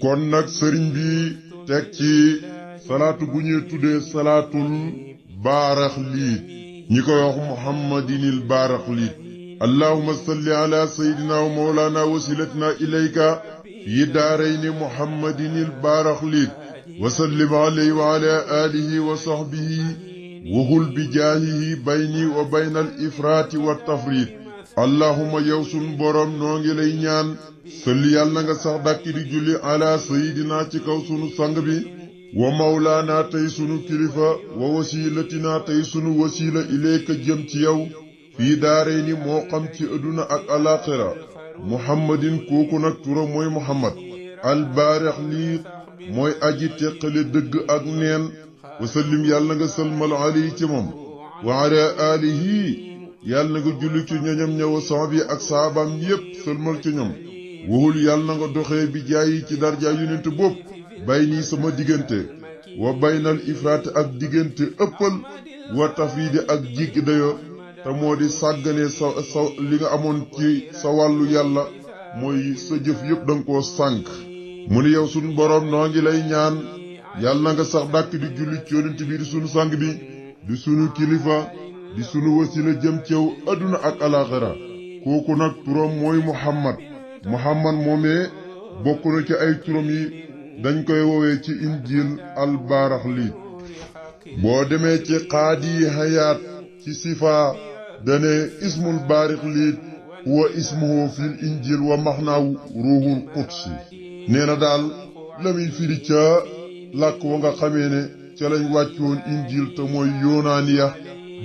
kon nag sëriñ bi teg ci salaatu bu ñuy tuddee salaatul baaraxliit ñi koy wax muhammadinil baaraxliit allahumma salli ala sayyidina wa mawlana wasilatina ilayka fi daarayni muhammadinil baaraxliit wa sallim alayhi wa ala alihi wa sahbihi wa hul bi jaahihi bayni wa bayna al ifraati wa tafriit allahumma yow sun borom noo ngi lay ñaan salli yàlla nga sax dàkki di julli ala sayidina ci kaw sunu sang bi wa mawlaana tey sunu kilifa wa wasilatina tey sunu wasila ilayka jëm ci yow fii daaray ni moo xam ci adduna ak alaxira muhammadin kooku nag tura mooy muhammad albaaraxliit mooy aji teqale dëgg ak neen wasallim yàlla nga salmal alayhi ci moom wa ala alihi yàlla nga julli ci ñoñam ñëwa sahbi ak saabam yépp salmal ci ñoom waxul yàlla nga doxee bi jaayi ci darja yonent bopp bay nii sama diggante wa baynal ifraat ak diggante ëppal wa tafriidi ak jiggi dayo te moo di sàggane sa li nga amoon ci sa wàllu yàlla mooy sa jëf yépp danga koo sànk mu ni yow sunu boroom noo ngi lay ñaan yàlla nga sax dàkk di julli ci yonent bi di sunu sang bi di sunu kilifa di sunu wasila jëm ceew adduna ak alaxira kooku nag turam mooy muhammad moomee bokk na ci ay turam yi dañ koy woowee ci injil albaaraxliit boo demee ci xaadi hayaat ci sifa dane ismul baaraxliit huwa ismuhu fil injil wa maxnaaw ruuhul qudsi nee na daal la muy firi ca làkk wa nga xamee ne ca lañ wàccoon injil te mooy yoonaaniya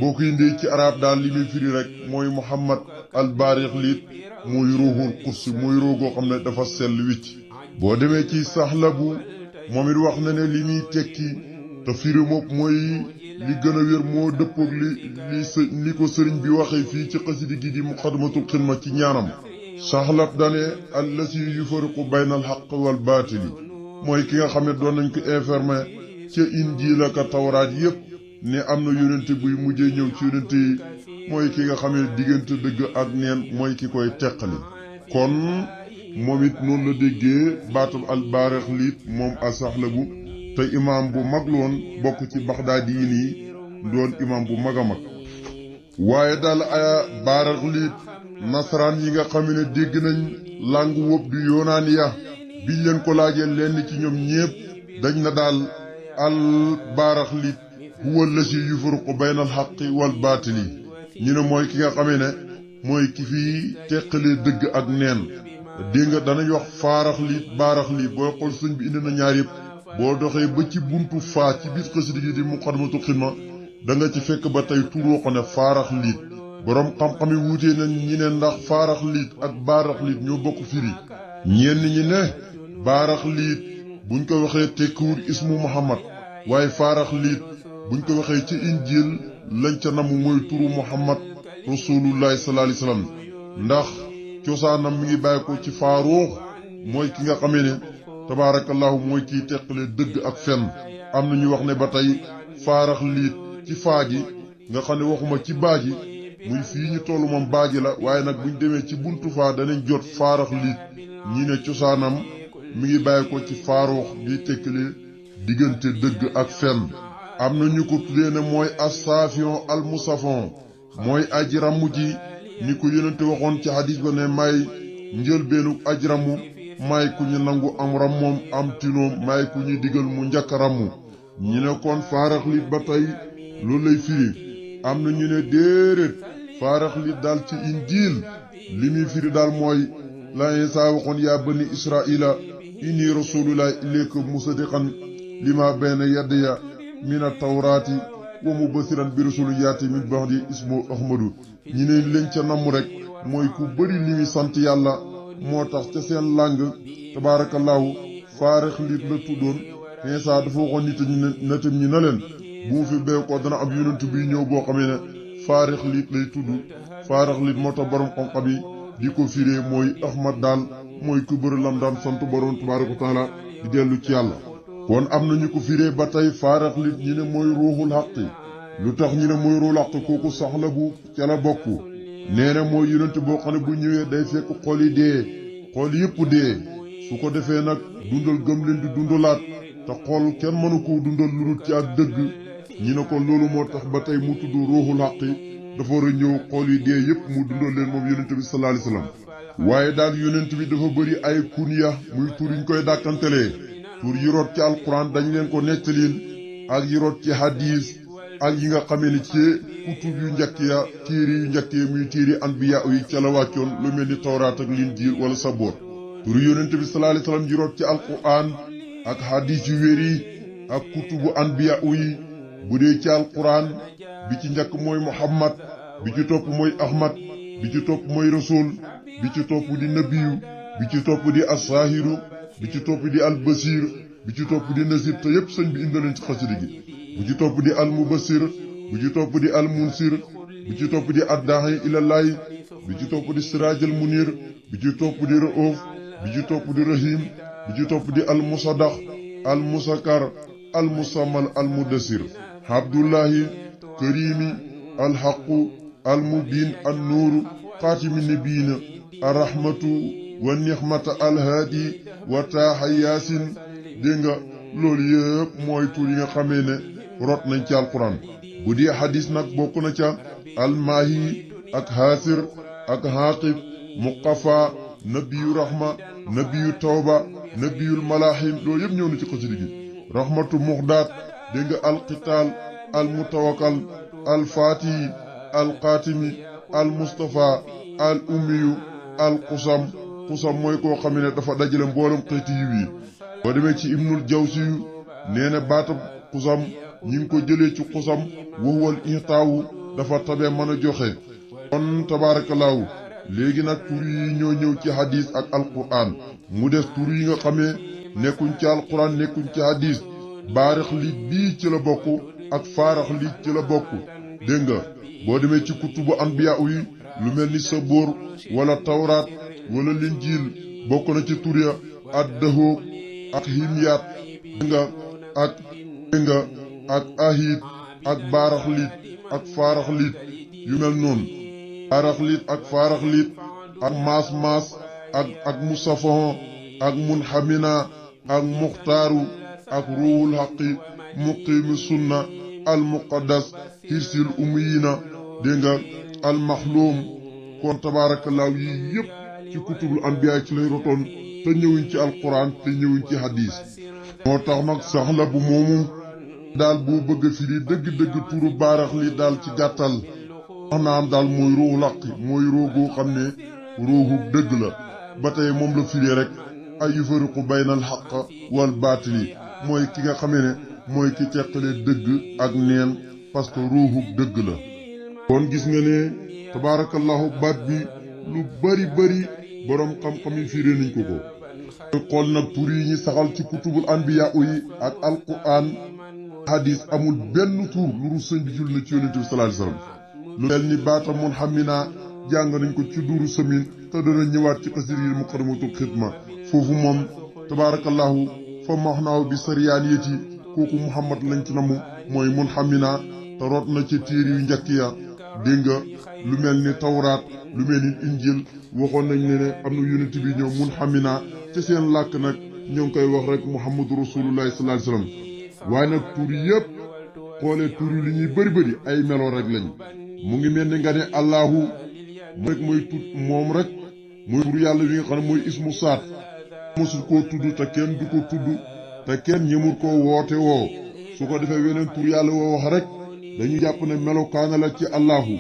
boo ko indee ci arab daal li muy firi rek mooy muhammad albaaraxliit muy ruuhul qudsi muy ruugoo xam ne dafa sell wicc boo demee ci saxlabu moom it wax na ne li muy tekki te firi moom mooy li gën a wér moo dëppoog li ko sëriñ bi waxee fii ci xasidi gi di muqaddamatul xidma ci ñaanam saxlab dane allasi yufariqu bayna al xaq wal baatili mooy ki nga xam ne doon nañ ko informé ca injiil ak tawraat yépp ne am na yonente buy mujjee ñëw ci yonente yi mooy ki nga xam ne diggante dëgg ak neen mooy ki koy teqali kon moom it noonu la déggee baatam albaaraxliit moom asaxlabu te imaam bu mag loon bokk ci baxdaadi yi nii doon imaam bu mag a mag waaye daal baaraxliit nasaraan yi nga xam ne dégg nañ langue wóob du yoonaaniya biñ leen ko laajee lenn ci ñoom ñépp dañ na daal albaaraxliit huwa lasi yufariqu bayna al xaqi wal baatili ñu ne mooy ki nga xamee ne mooy ki fi teqalee dëgg ak neen dégg nga danañ wax faaraxliit baaraxliit booy xool sëñ bi indi na ñaar yëpp boo doxee ba ci buntu faa ci biir xasida gi di muqaddamatul xidma da nga ci fekk ba tey turoo ko ne faaraxliit boroom xam-xam yi wuutee nañ ñi ne ndax faaraxliit ak baaraxliit ñoo bokk firi ñenn ñi ne baaraxliit buñ ko waxee tekkiwul ismu muhammad waaye faaraxliit buñ ko waxee ci injil lañ ca namu mooy turu muhammad rasulullahi sallallahu alayhi wasallam ndax cosaanam mi ngi bàyyi ko ci faaruux mooy ki nga xamee ne tabaarakallahu mooy kiy teqale dëgg ak fen am na ñu wax ne ba tey faaraxliit ci faa ji nga xam ne waxuma ci baaji muy fii ñu tollu moom baaji la waaye nag buñ demee ci buntu faa danañ jot faaraxliit ñi ne cosaanam mi ngi bàyyi ko ci faaruux giy teqale diggante dëgg ak fen am na ñu ko tuddee ne mooy assaafion almusafon mooy aji ramu ji ni ko yonente waxoon ci hadis ba ne may njëlbeenu aji ramu may ku ñu nangu am rammoom am tinoom may ku ñu digal mu njëkk ramu ñi ne kon faaraxliit ba tey loolu lay firi am na ñu ne déedéet faaraxliit daal ci injiil li muy firi daal mooy la Iisaa waxoon yaa bani israila inni rasulullahi ilaykum musaddiqan lima bayna yadaya mina tawraati wa mubasiran bi rasulin yaati min ba'di ismu ahmadu ñi ne leen ca namm rek mooy ku bëri li muy sant yàlla moo tax ca seen làng tabaarakallaahu faaraxliit la tuddoon Iisaa dafa waxoon nitam ñi na leen bu mu fi bee ko dana am yonent bi ñëw boo xamee ne faaraxliit lay tudd faaraxliit moo tax borom xam-xam yi di ko firee mooy ahmad daal mooy ku bëri lam daan sant borom tabaaraka wa taala di dellu ci yàlla kon am na ñu ko firee ba tey faaraxliit ñi ne mooy ruuxul xaqi lu tax ñu ne mooy ruuxul xaqi kooku saxla bu ca la bokk nee na mooy yonent boo xam ne bu ñëwee day fekk xol yi dee xol yëpp dee su ko defee nag dundal gëm leen di dundalaat te xol kenn mënu koo dundal lu dul ci ak dëgg ñi ne ko loolu moo tax ba tey mu tudd ruuxul xaqi dafa war a ñëw xol yi dee yépp mu dundal leen moom yonent bi sallallahu alayhi wasallam waaye daal yonent bi dafa bëri ay kunya muy tur yiñ koy dàkkantelee tur yi rot ci alquran dañ leen ko nettalil ak yi rot ci hadis ak yi nga xamee ni ci kutub yu njëkk ya téere yu njëkk ya muy téere anbiya yi ca la wàccoon lu mel ni tawraat ak linjiil wala saboot tur yonent bi sallallahu alayhi wasallam yi rot ci alquran ak hadis yu wér yi ak kutubu anbiya yi bu dee ci alquran bi ci njëkk mooy muhammad bi ci topp mooy ahmad bi ci topp mooy rasul bi ci topp di nabiyu bi ci topp di as-saahiru bi ci topp di al-basiir bi ci topp di nasir te yépp sëñ bi indaleen ci xasida gi bu ci topp di al-mubassir bu ci topp di al-munsir bi ci topp di ad-daa'i ilallaahi bi ci topp di siraajal munir bi ci topp di ra'uuf bi ci topp di rahim bi ci topp di al-musaddax al-musakkar al-musammal al-mudassir abdullahi karimi al-haqqu al-mubiin an-nuuru xaatimi nabiina ar-rahmatu wa nixmata al-haadi wa taaxa yaasin dégg nga loolu yëpp mooy tur yi nga xamee ne rot nañ ci alquran bu dee xadis nag bokk na ca almaahi ak haasir ak haaqib muqafa nabiyu rahma nabiyu tawba nabiyul malaaxim loolu yëpp ñëw na ci xasida gi rahmatu muxdaat dégg nga alqitaal almutawakkal alfaatihi alqaatimi almustafa al ummiyu alqusam xusam mooy koo xam ne dafa dajale mboolem xeeti yiw yi boo demee ci ibnul jawsiyu nee na baatab xusam ñi ngi ko jëlee ci xusam waxuwal intaawu dafa tabe mën a joxe kon tabaarakallaahu léegi nag tur yi ñoo ñëw ci hadis ak alquran mu des tur yi nga xamee nekkuñ ci alquran nekkuñ ci hadis baarix liit bii ci la bokk ak faarax liit ci la bokk dégg nga boo demee ci kutubu anbiya yi lu mel ni saboor wala tawraat wala linjiil bokk na ci tur ya ak dëhoog ak himyaat ak ahid ak baaraxliit ak faaraxliit yu mel noonu baaraxliit ak faaraxliit ak maas ak musafahon ak munhamina ak muxtaaru ak ruuhul haqi muqiimi sunna al muqaddas hirsil umiyina dégg nga al maxluum kon tabaarakallaahu yi yépp ci kutubul anbiya ci lay rotoon te ñëwuñ ci alquran te ñëwuñ ci hadis moo tax nag sax la bu moomu daal boo bëgg firi dëgg-dëgg turu baarax li daal ci gàttal wax na am daal mooy ruuxu laq mooy roogoo xam ne ruuxu dëgg la ba tey moom la firi rek ay yufariqu baynal xaq wal baatili mooy ki nga xamee ne mooy ki teqale dëgg ak neen parce que ruuxu dëgg la kon gis nga ne tabaarakallahu baat bi lu bari boroom xam-xam yi firé nañ ko xool nag tur yi ñi saxal ci kutubul anbiya yi ak alquran hadis amul benn tur lu ru sëñ bi jul na ci yonent bi sallallahu alayhi wasallam lu mel ni baata mun xamina jàng nañ ko ci duuru samin te dana ñëwaat ci xasir yi muqaddamatul xidma foofu moom tabaarakallahu fa maxnaaw bi sariyaaniyati kooku muhammad lañ ci namu mooy mun xamina te root na ci tiir yu njëkk ya dégg nga lu mel ni tawraat lu mel ni injil waxoon nañ ne am na yonent bi ñëw mun xamina ci seen làkk nag ñoo ngi koy wax rek muhammadu rasulullahi sallallahu alayhi wasallam waaye nag tur yëpp xoolee tur yi li ñuy bëri ay melo rek lañ mu ngi mel ni nga ne allahu rek mooy tut moom rek mooy tur yàlla wi nga xam ne mooy ismu saat mosul koo tudd te kenn du ko tudd te kenn ñemul koo woote woo su ko defee weneen tur yàlla woo wax rek dañu jàpp ne melokaana la ci allahu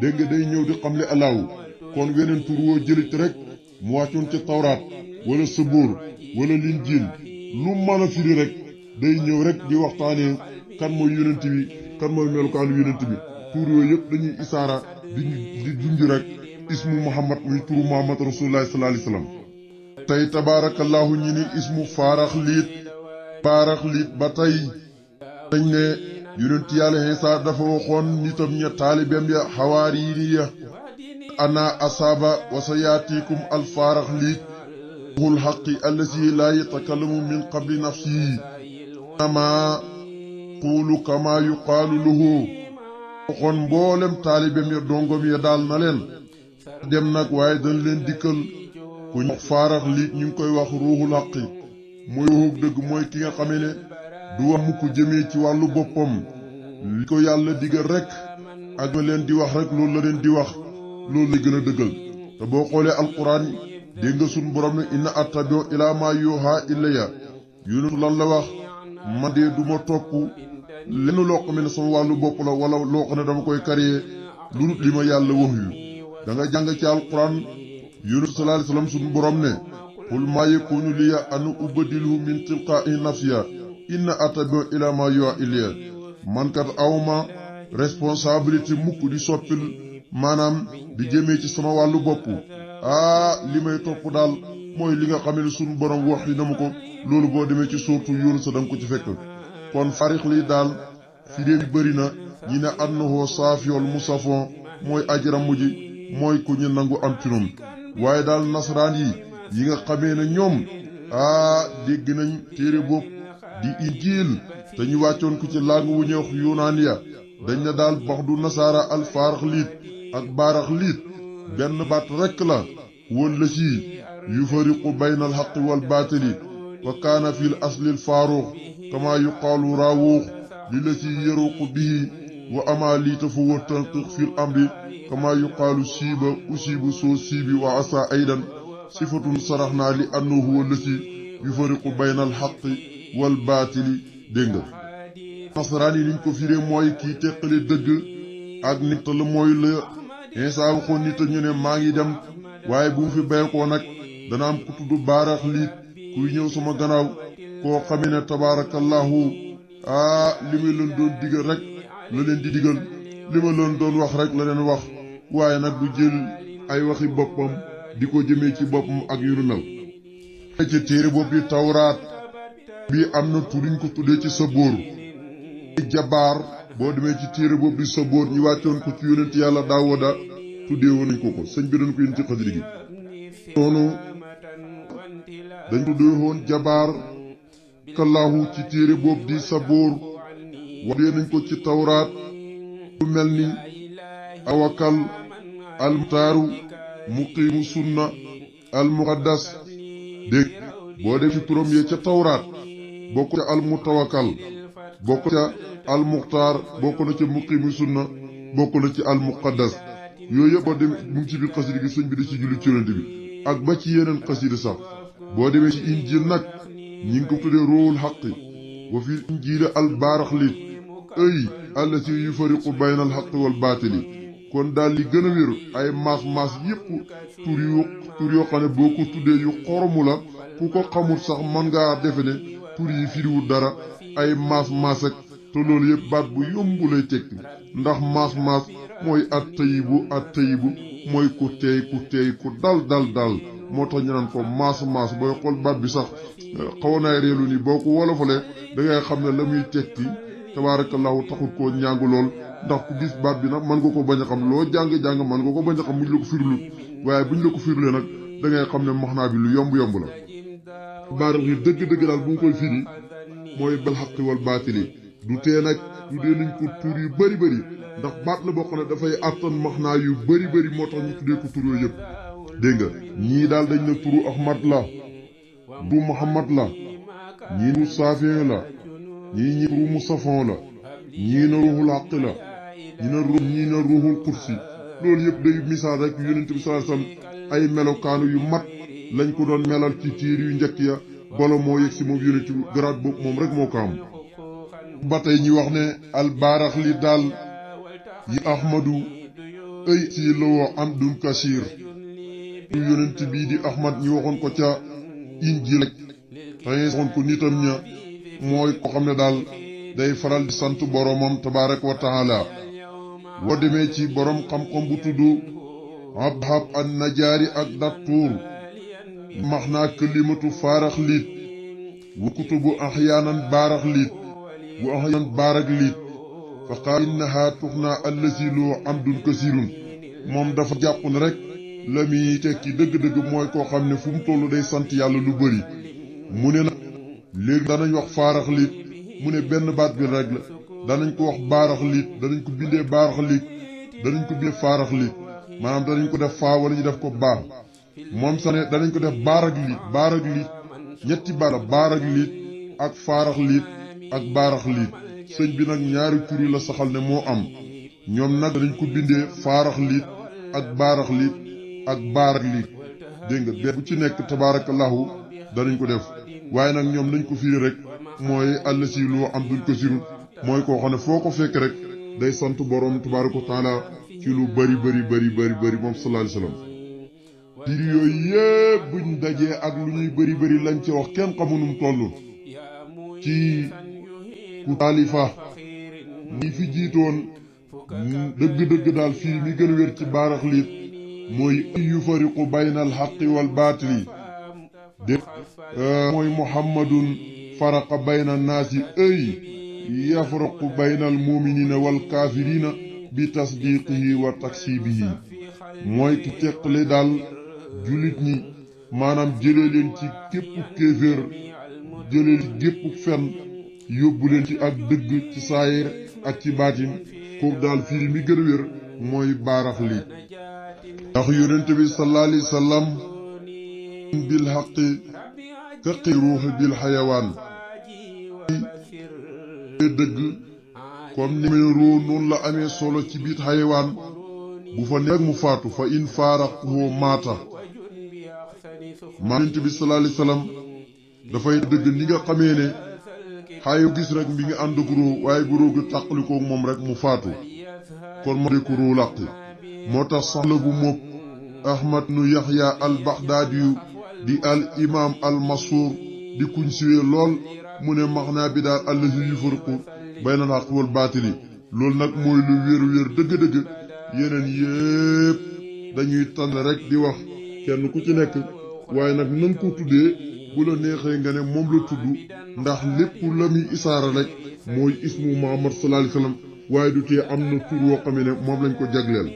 dégg nga day ñëw di xamle allahu kon weneen tur woo jëlit rek mu wàccoon ci tawraat wala sabuur wala linjiil lu mën a firi rek day ñëw rek di waxtaanee kan mooy yonent bi kan mooy melokaanu yonent bi tur yooyu yëpp dañuy isaara di junj rek ismu muhammad muy turu muhammad rasulullahi sallallahu alayhi wasallam tey tabaarakallahu ñi ni ismu baarax liit ba tey dañ ne yonent yàlla Iisaa dafa waxoon nitam ña taalibeem ya xawaariyi ya ana asaaba wa sayaatikum al faarax liit ruuxul xaqi allasi laa yatakallamu min qabli nafsihi ama quulu kama yuqaalu lahu waxoon mboolem taalibeem ya dongom ya daal na leen dem nag waaye dañ leen dikkal ku ñu faarax liit ñu ngi koy wax ruuxul xaqi mooy waxug dëgg mooy ki nga xamee ne du wax mukk jëmee ci wàllu boppam li ko yàlla digal rek ak ma leen di wax rek loolu la leen di wax loolu lay gën a dëggal te boo xoolee alquran dégg nga sun borom ne inna attabi'u ila ma yuha ilayya yonentu lan la wax man de du ma topp lenn loo xam ne sama wàllu bopp la wala loo xam ne dama koy kariyee lu dul li ma yàlla wax yu da nga jàng ci alquran yonentu sallallahu alayhi wasallam sun borom ne qul ma yakunu liya an ubaddilahu min tilqa'i nafsiya inna attabi'u ila ma yuha ilayya man kat awma responsabilité mukk di soppil maanaam di jëmee ci sama wàllu bopp li may topp daal mooy li nga xam ne sunu borom wax yi na ma ko loolu boo demee ci suurtu Yuunus sa danga ko ci fekk kon farix lii daal fi dee bëri na ñi ne annahu saafiyol musafon mooy ajramu ji mooy ku ñu nangu am ci noonu waaye daal nasaraan yi nga xamee ne ñoom dégg nañ téere bopp di injiil te ñu wàccoon ko ci langue wu ñuy wax yunaaniya dañ na daal bax du nasaara al faarax liit ak baarax liit benn baat rekk la wala si yufariqu bayna al haqqi wal baatili wa kaana fi l asli al faaruux kama yuqaalu raawuux li la si yaruqu bihi wa ama liita fa wa tanqiq fi l amri kama yuqaalu siiba usiibu soo siibi wa asa aydan sifatun saraxnaa li annahu huwa la si yufariqu bayna al haqqi wal baatili dégg nga nasaraan yi liñ ko firee mooy kii teqale dëgg ak nit la mooy la Iisaa waxoon nit ñu ne maa ngi dem waaye bu mu fi baykoo nag dana am ku tudd baarax liit kuy ñëw sama gannaaw koo xamee ne tabaarakallahu li ma leen doon digal rek la leen di digal li ma leen doon wax rek la leen wax waaye nag du jël ay waxi boppam di ko jëmee ci boppam ak yu nu mel ci téere bopp bi tawraat bi am na turiñ ko tuddee ci sabóor jabaar boo demee ci téere boobu di sabóor ñi wàccoon ko ci yonent yàlla daawuda tuddee woon nañ ko sëñ bi dañ ko indi ci xasida gi noonu dañ tuddee woon jabaar kallahu ci téere boobu di sabóor wadee nañ ko ci tawraat lu mel ni awakal almutaaru muqiimu sunna almuqaddas dégg boo def ci turam yee ca tawraat bokk ca almutawakal bokk ca almuxtaar bokk na ca muqiimu sunna bokk na ci almuqaddas yooyu yëpp boo demee mu ngi ci biir xasida gi sëñ bi da ci julli ci yonent bi ak ba ci yeneen xasida sax boo demee ci injil nag ñi ngi ko tuddee ruuhul xaqi wa fi injiili al baaraxliit ëy allati yufariqu bayna al xaqi wal baatili kon daal li gën a wér ay maas yépp tur yoo xam ne boo ko tuddee yu xoromu la ku ko xamul sax mën ngaa defe ne tur yi firiwul dara ay maas ak te loolu yëpp baat bu yomb lay tekki ndax maas mooy at tayibu mooy ku teey ku dal moo tax ñu naan ko maas booy xool baat bi sax xaw naay reelu ni boo ko wolofalee da ngay xam ne la muy tekki tabaarakallahu taxul koo ñàngu lool ndax ku gis baat bi nag mën nga ko bañ a xam loo jàng mën nga ko bañ a xam muñ la ko firlu waaye buñ la ko firlee nag da ngay xam ne maxnaa bi lu yomb la baarax yi dëgg daal bu ñu koy firi mooy bal xaqi wal baatili du tee nag tuddee nañ ko tur yu bëri ndax baat la boo xam ne dafay attan maxnaa yu bëri moo tax ñu tuddee ko tur yooyu yëpp dégg nga ñii daal dañ ne turu Ahmad la du Muhammad la ñii nu Saafin la ñii turu Musafon la ñii na ruuxul xaq la ñii na ruuxul kursi loolu yëpp day misaal rek yonent bi sallallahu alayhi wasallam ay melokaanu yu mat lañ ko doon melal ci tiir yu njëkk ya bala moo yegg si moom yonent bi garaat boobu moom rek moo ko am ba tey ñi wax ne albaarax li daal yi ahmadu ëy si lawoo am dun kasiir yonent bii di ahmad ñi waxoon ko ca injil rek tey waxoon ko nitam ña mooy ko xam ne daal day faral di sant boromam tabarak wa taala boo demee ci borom xam-xam bu tudd abhab an najaari ak dattuur max naa kalimatu faarax liit wa kutubu ahyaanan baarax liit wa ahyaanan baarak liit fa qaal innaha tuxna allazi loo amdun kasirun moom dafa jàpp ne rek la muy tekki dëgg-dëgg mooy koo xam ne fu mu tollu day sant yàlla lu bëri mu ne nag léegi danañ wax faarax liit mu ne benn baat bi rek la danañ ko wax baarax liit danañ ko bindee baarax liit danañ ko bindee faarax liit maanaam danañ ko def faa wala ñu def ko baax moom sax ne danañ ko def baarag liit ñetti baarag liit ak faarax liit ak baarax liit sëñ bi nag ñaari tur yi la saxal ne moo am ñoom nag danañ ko bindee faarax liit ak baarax liit ak baarag liit dégg nga benn bu ci nekk tabaarakallahu danañ ko def waaye nag ñoom lañ ko firi rek mooy àll si loo am duñ ko sirut mooy koo xam ne foo ko fekk rek day sant borom tabaaraka wa taala ci lu bari moom sallallahu alayhi wasallam firi yooyu yépp buñ dajee ak lu ñuy bari lañ ci wax kenn xamunum tollu ci ku taalifa ñi fi jiitoon dëgg daal fii mi gën a wér ci baarax liit mooy yufariqu bayna al haqqi wal baatili dé mooy muhammadun faraqa bayna naasi ay yafraqu bayna al muminina wal kaafirina bi tasdiqihi wa taksibihi mooy ki teqale daal jullit ñi maanaam jëlee leen ci képp kéeféer jëlee ci gépp fen yóbbu leen ci ak dëgg ci saayir ak ci baatin kooku daal firi mi gën a wér mooy baarax li ndax yonent bi sallallahu alayhi wa sallam bil haqqi kaqi ruuxi bil xayawaan dëgg comme ni mel ruu noonu la amee solo ci biir xayawaan bu fa nekk mu faatu fa in faaraqahu maata yonent bi sallallahu alayhi wa sallam dafay dëgg ni nga xamee ne xayu gis rek mi ngi ànd ak ruu waaye bu ruu gi tàqalikoo moom rek mu faatu kon moo de ko ruu làqi moo tax saxla bu moom ahmad nu yaxya al baxdaadiyu di al imam al masuur di kuñ siwee lool mu ne maxnaa bi daal allazi yufarqu baynal haqqi wal baatili loolu nag mooy lu wér dëgg-dëgg yeneen yépp dañuy tànn rek di wax kenn ku ci nekk waaye nag nan ko tuddee bu la neexee nga ne moom la tudd ndax lépp la muy isaara rek mooy ismu Muhammad sallallahu alayhi wasallam waaye du tee am na tur woo xam ne moom lañ ko jagleel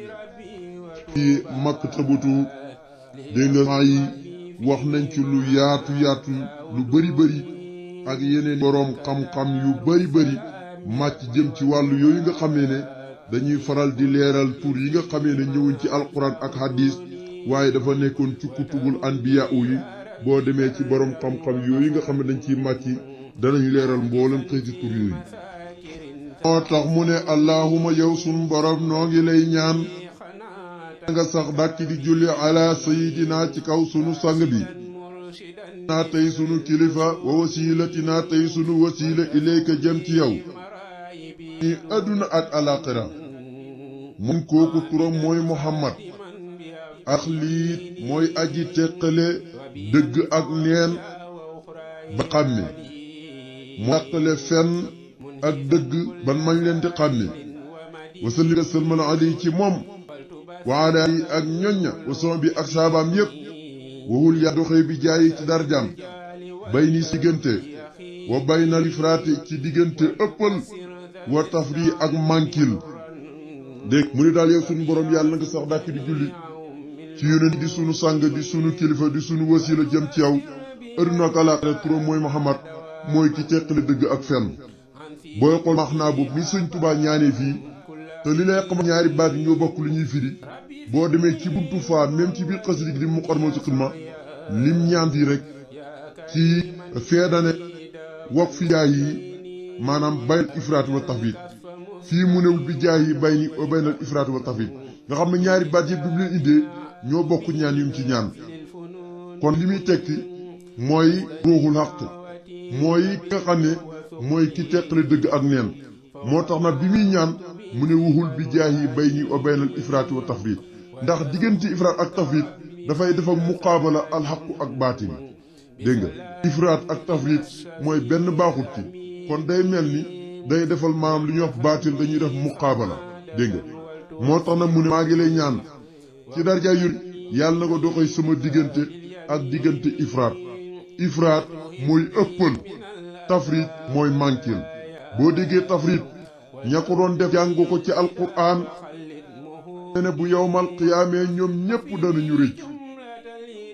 ci maktabatu dégg nga yi wax nañ ci lu yaatu lu bari ak yeneen boroom xam-xam yu bari màcc jëm ci wàllu yooyu nga xamee ne dañuy faral di leeral tur yi nga xamee ne ñëwuñ ci alquran ak hadis waaye dafa nekkoon ci kutubul anbiya yi boo demee ci boroom xam-xam yooyu nga xam ne dañ ciy màcc danañ leeral mboolem xëyti tur yooyu moo tax mu ne allahuma yow sun borom noo ngi lay ñaan nga sax dàkk di julli ala sayidina ci kaw sunu sang bi naa tey sunu kilifa wa wasilatina tey sunu wasila ilayka jëm ci yow ni adduna ak alaxira mun kooku turam mooy muhammad ak liit mooy aji teqale dëgg ak neen ba xàmme mu teqale fen ak dëgg ban mañ leen di xàmme wasalli nga sëlmal ali ci moom waala yi ak ñoñña wasama bi ak saabaam yépp waxul yaa doxee bi jaayi ci darjam bay ni si diggante wa bay na lifraati ci diggante ëppal wa tafri ak mankil dégg mu ni daal yow sunu borom yàlla nga sax dàkk di julli ci yonent di sunu sàng di sunu kilifa di sunu wasila jëm ci yow adduna ak àllaaxira turam mooy Muhammad mooy ki teqale dëgg ak fenn booy xool max naa boobu mi sëñ Tuubaa ñaanee fii te li lay xam ñaari baat yi ñoo bokk lu ñuy firi boo demee ci buntu faa même ci biir xasida gi di Muqaddamatul Xidma lim ñaan fii rek ci feedane wak fi jaay yi maanaam baynal ifraat wa tafwid fii mu newul bi jaay yi bay ni baynal ifraat wa tafwid nga xam ne ñaari baat yëpp bi mu leen indee ñoo bokk ñaan yum ci ñaan kon li muy tekki mooy ruuxul xaq mooy ki nga xam ne mooy ki teqale dëgg ak neen moo tax nag bi muy ñaan mu ne wuxul bi jaay yi bay ni baynal ifraat wa tafwid ndax diggante ifraat ak tafwid dafay def ak muqaabala alxaqu ak baatin dégg nga ifraat ak tafwid mooy benn baaxut ci kon day mel ni day defal maanaam li ñuy wax baatil dañuy def muqaabala dégg nga moo tax nag mu ne maa ngi lay ñaan ci darja yu yàlla na ko doxee sama diggante ak diggante ifraat mooy ëppal tafrit mooy mankil boo déggee tafrit ña ko doon def jàng ko ci alquran ne bu yowmal qiyaamee ñoom ñépp danañu rëccu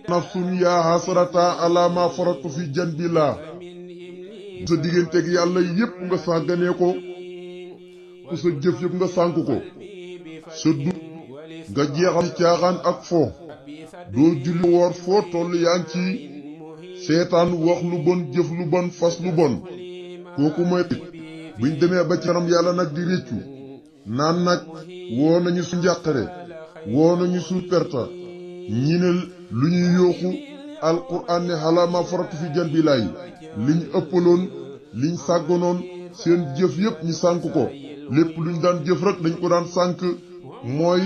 nafsun yaa hasrata ala ma faratu fi janbillah sa digganteeg yàlla yépp nga sàgganee ko ku sa jëf yépp nga sànk ko sa dut nga jeexal ci caaxaan ak fo doo julli woor foo toll yaa ngi ci seetaan wax lu bon jëf lu bon fas lu bon kooku mooy buñ demee ba ci kanam yàlla nag di réccu naan nag woo nañu su njàqare woo nañu su perta ñi ne lu ñuy yooxu alquran ne xalaama faratu fi jan bi laay liñ ëppaloon liñ sàgganoon seen jëf yépp ñu sànk ko lépp luñ daan jëf rek dañ ko daan sànk mooy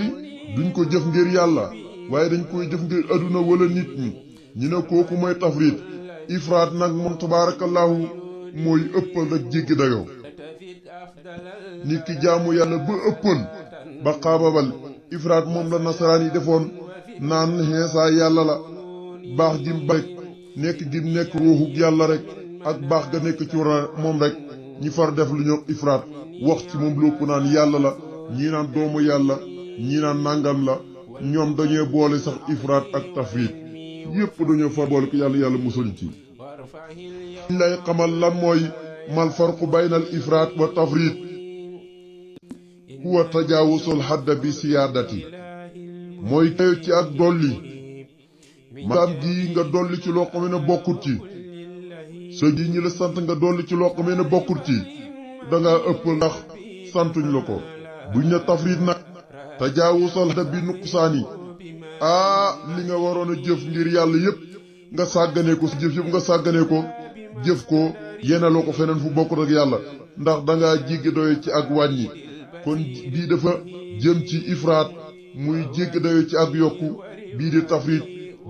duñ ko jëf ngir yàlla waaye dañ koy jëf ngir aduna wala nit ñi ñu ne kooku mooy tafrit ifraat nag moom tabaarakallaahu mooy ëppal rek jéggi dayoo nit ki jaamu yàlla ba ëppal ba xaababal ifraat moom la nasaraan yi defoon naan xeesaa yàlla la baax gim ba rek nekk gim nekk ruuxug yàlla rek ak baax ga nekk ci war moom rek ñi far def lu ñoo ifraat wax ci moom lépp naan yàlla la ñii naan doomu yàlla ñii naan nàngam la ñoom dañoo boole sax ifraat ak tafriit yépp dañoo far boole ko yàlla musul ci ñu lay xamal lan mooy mal farqu baynal ifraat wa tafriit huwa tajaawusul hadda bi siyaadati mooy kayo ci ak dolli maanaam gi nga dolli ci loo xam ne bokkut ci sa gi ñi la sant nga dolli ci loo xam ne bokkut ci danga ëppal ndax santuñ la ko buñ ne tafriit nag tajaawusal hadda bi nuqsaani li nga waroon a jëf ngir yàlla yépp nga sàgganee ko si jëf yépp nga sàgganee ko jëf ko yenaloo ko feneen fu bokkut ak yàlla ndax dangaa jéggi doyo ci ak wàññi kon bii dafa jëm ci ifraat muy jéggi doyo ci ak yokku bii di tafriit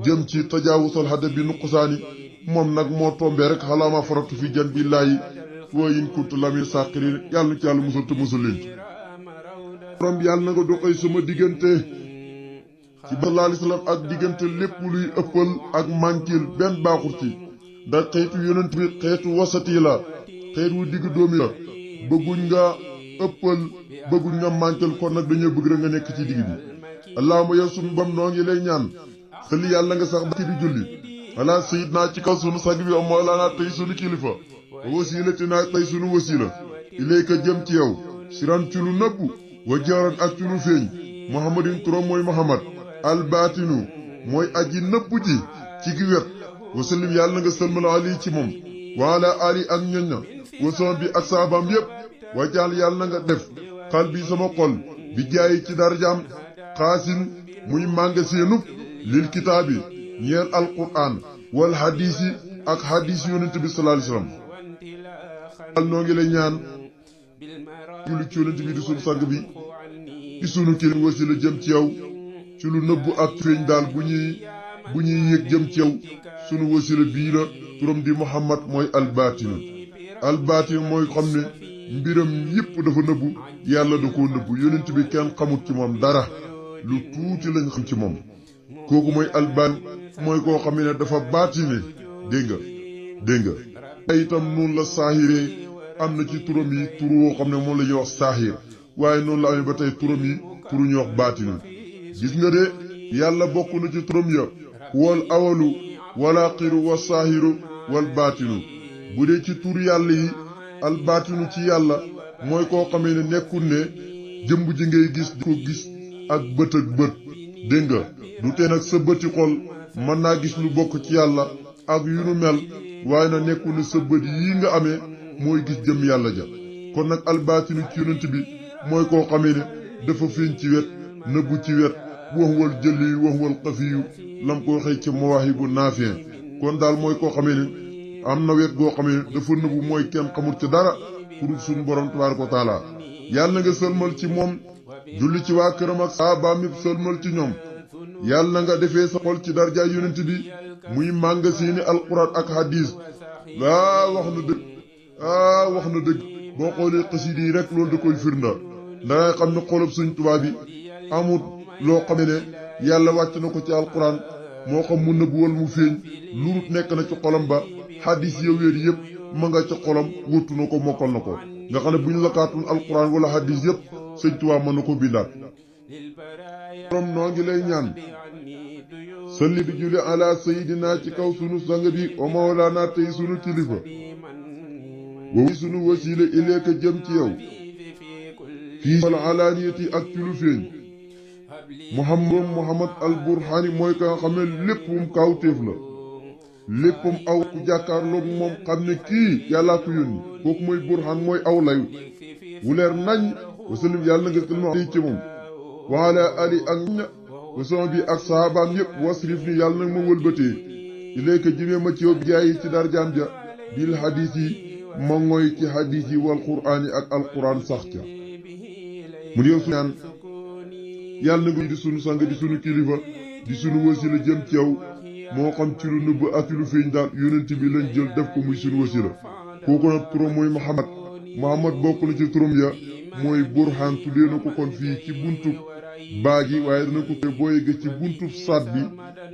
jëm ci tajaawusal hadda bi nuqsaani moom nag moo tombee rek xalaama faratu fi jan bi laayi wa in kuntu lamin saaqirin yàlla ci yàlla musal te musal leen ci borom yàlla na nga doxee sama diggante ci sallallahu alayhi wasallam ak diggante lépp luy ëppal ak mànkil benn baaxut ci ndax xeetu yonent bi xeetu wasati la xeet wu digg doomi la bëgguñ nga ëppal bëgguñ nga mànkil kon nag dañoo bëgg rek nga nekk ci digg bi allahumma yow sunu bam noo ngi lay ñaan sëli yàlla nga sax ba ci di julli ala sayyidina ci kaw sunu sang bi mawlana tey sunu kilifa wa wasilatina tey sunu wasila ilayka jëm ci yow siran ci lu nëbbu wa jaaran ak ci lu feeñ muhammadin turam mooy muhammad albaatinu mooy aji nëbbu ji ci gi wet wasallim yàlla na nga sëlmal ali ci moom wa ala ali ak ñoñña wasoom bi ak saabaam yépp wajaal yàlla na nga def xal bi sama xol bi jaayi ci darjaam xaasin muy mànga seenub lil kitaabi ñeel alquran wal hadisi ak hadis yonent bi sallallahu alayhi wasallam al noo ngi lay ñaan julli ci yonent bi di sunu sang bi di sunu kilifa wasila jëm ci yow ci lu nëbbu ak feeñ daal bu ñuy yëg jëm ci yow sunu wasila bii la turam di muhammad mooy albaatin mooy xam ne mbiram yépp dafa nëbbu yàlla da koo nëbbu yonent bi kenn xamut ci moom dara lu tuuti lañ xam ci moom kooku mooy albaan mooy koo xam ne dafa baatine dégg nga ay itam noonu la saahiree am na ci turam yi turu woo xam ne moom la ñuy wax saahir waaye noonu la amee ba tey turam yi turu ñuy wax baatinu gis nga de yàlla bokk na ci turam ya wal awalu wal axiru wa saahiru wal baatinu bu dee ci tur yàlla yi al baatinu ci yàlla mooy koo xamee ne nekkul ne jëmb ji ngay gis di ko gis ak bët dégg nga du tee nag sa bëti xol mën naa gis lu bokk ci yàlla ak yu nu mel waaye na nekkul ne sa bët yii nga amee mooy gis jëm yàlla ja kon nag al baatinu ci yonent bi mooy koo xamee ne dafa feeñ ci wet nëbbu ci wet wax wal jëli wax wal xafiyu lam ko waxee ci mawaahibu naafin kon daal mooy koo xamee ne am na wet goo xamee ne dafa nëbbu mooy kenn xamul ci dara pour suñu borom tabaaraka wa taala yàlla nga sëlmal ci moom julli ci waa këram ak saabaam yëpp sëlmal ci ñoom yàlla nga defee sa xol ci darjaay yonent bi muy mànga seeni alquran ak hadis wax na dëgg boo xoolee xasida yi rek loolu da koy firnda dangay xam ne xolub suñ tubaab bi amut loo xam ne yàlla wàcc na ko ci alquran moo xam mu nëbbu wal mu feeñ lurut nekk na ci xolam ba hadis ya wéer yëpp ma nga ca xolam wóttu na ko mokkal na ko nga xam ne bu ñu lakkaatun alquran wala hadis yëpp sëñ tubaab mën na ko bindaat borom noo ngi lay ñaan salli di julli ala sayidina ci kaw sunu sang bi o mawlaana tey sunu kilifa wa sunu wasiila ileeka jëm ci yow fii wal alaaniyati ak ci lu feeñ Muhammad al Burhani mooy ka nga xam ne léppam kawtéef la léppam aw ku jàkkaarloog moom xam ne kii yàllaa ko yónni kooku mooy burhan mooy aw layu wu leer nañ wasallim yàlla nga sëlma ci moom wa ala ali ak ña wasama bi ak sahabaam yépp wasrif ni yàlla nag ma wëlbatee ilayka jëmee ma ci yow jaayi ci darjaam ja bil hadis yi ma ngoy ci hadis yi wal quraan yi ak alquran sax ca mu ne yow su ñaan yàlla na nga di sunu sang di sunu kilifa di sunu wasila jëm ci yow moo xam ci lu nëbb ak ci lu feeñ daal yonent bi lañ jël def ko muy sunu wasila kooku nag turam mooy Muhammad bokk na ci turam ya mooy burhan tuddee na ko kon fii ci buntub baa gi waaye dana ko boo yegg ci buntub saat bi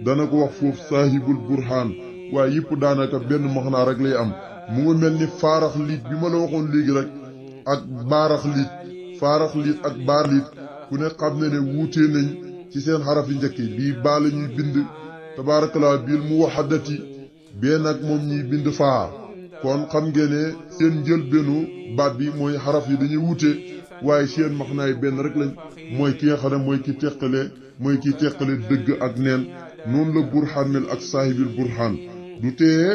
dana ko wax foofu saahibul burhan waaye yëpp daanaka benn maxnaa rek lay am mu nga mel ni faarax liit bi ma la waxoon léegi rek ak baarax liit faarax liit ak baar liit ku ne xam ne ne wuutee nañ ci seen xarafi njëkk yi bii baa la ñuy bind tabaarakallaa bil mu waxadati bee nag moom ñuy bind faa kon xam ngeen ne seen njëlbeenu baat bi mooy xaraf yi dañuy wuute waaye seen maxnaay benn rek lañ mooy ki nga xam ne mooy ki teqale dëgg ak neen noonu la burhaan mel ak saahibil burhaan du tee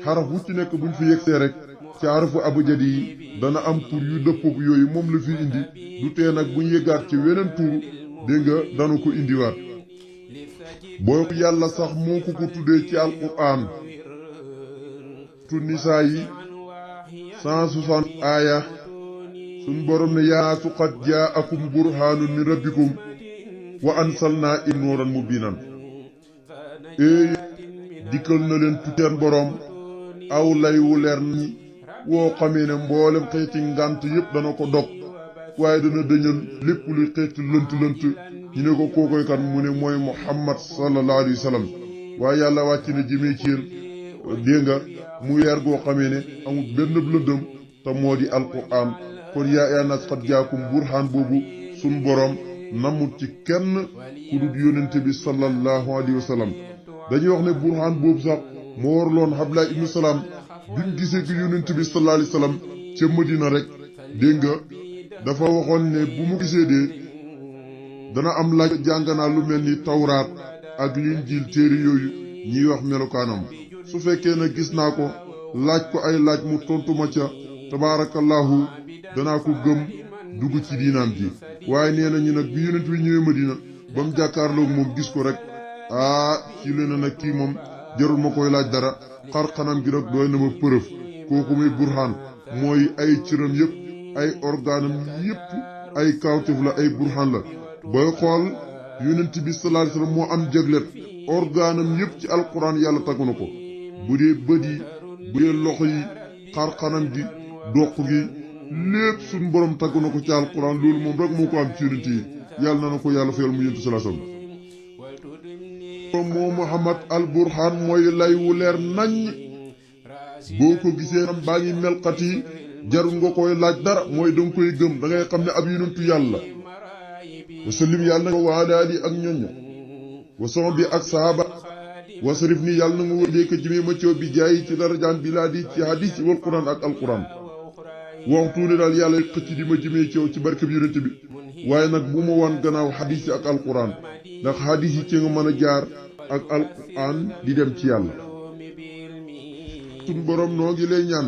xaraf wu ci nekk buñ fi yegsee rek ci xarafu abjadi yi dana am tur yu dëppoog yooyu moom la fi indi du tee nag buñ yeggaat ci weneen tur dégg nga dana ko indiwaat boo yàlla sax moo ko tuddee ci alquran tu nisaa yi 160 aaya suñ borom ne yaa su qad jaakum burhaanun min rabbikum wa ansalnaa ilaykum nuuran mubiinan dikkal na leen tuteen borom aw lay wu leer ñi woo xamee ne mboolem xeeti ngànt yépp dana ko dog waaye dana dëñal lépp luy xeeti lënt ñu ne ko kookoy kan mu ne mooy Muhammad sallallahu alayhi wa sallam waaye yàlla wàcc na jëmee ci yéen dégg nga mu leer goo xamee ne amul benn lëndëm te moo di alquran kon yaa nas qad jaakum burhaan boobu sun borom namut ci kenn ku dul yónente bi sallallahu alayhi wa sallam dañuy wax ne burhaan boobu sax moo warloon Abdullah ibnu Salaam bi mu gisee gi yónente bi sallallahu alayhi wa sallam ca Madina rek dégg nga dafa waxoon ne bu mu gisee dee dana am laaj jàng naa lu mel ni tawraat ak linjiil téere yooyu ñiy wax melokaanam su fekkee ne gis naa ko laaj ko ay laaj mu tontu ma ca tabaarakallahu danaa ko gëm dugg ci diinaam ji waaye nee na ñu nag bi yonent bi ñëwee Madina ba mu jàkkaarloog moom gis ko rek ci leen nag kii moom jarul ma koy laaj dara xar xanam gi rek doy na ma përëf kooku muy burhaan mooy ay cëram yëpp ay organam yëpp ay kawtef la ay burhaan la booy xool yonent bi sallallahu alayhi wasallam moo am jaglet organam yëpp ci alquran yàlla taggu na ko bu dee bët yi bu dee loxo yi xar xanam gi doq gi lépp suñ borom taggu na ko ci alquran loolu moom rek moo ko am ci yonent yi yàlla na na ko yàlla fayal mu yonent sallallahu alayhi wasallam moo Muhammad al burhaan mooy lay wu leer nañ boo ko gisee am baa ngi melxat yi jarul nga koy laaj dara mooy danga koy gëm da ngay xam ne ab yonentu yàlla wasallim yàlla na wa ala ali ak ñoñña wasama bi ak sahaba wasrif ni yàlla na nga wëlee ko jëmee ma coow bi jaayi ci darajaan bi laa di ci hadis yi wal quran ak alquran waxtu ne daal yàlla xëcc di ma jëmee coow ci barke bi yonent bi waaye nag bu ma wan gannaaw hadis yi ak alquran ndax hadis yi ci nga mën a jaar ak alquran di dem ci yàlla sun borom noo ngi lay ñaan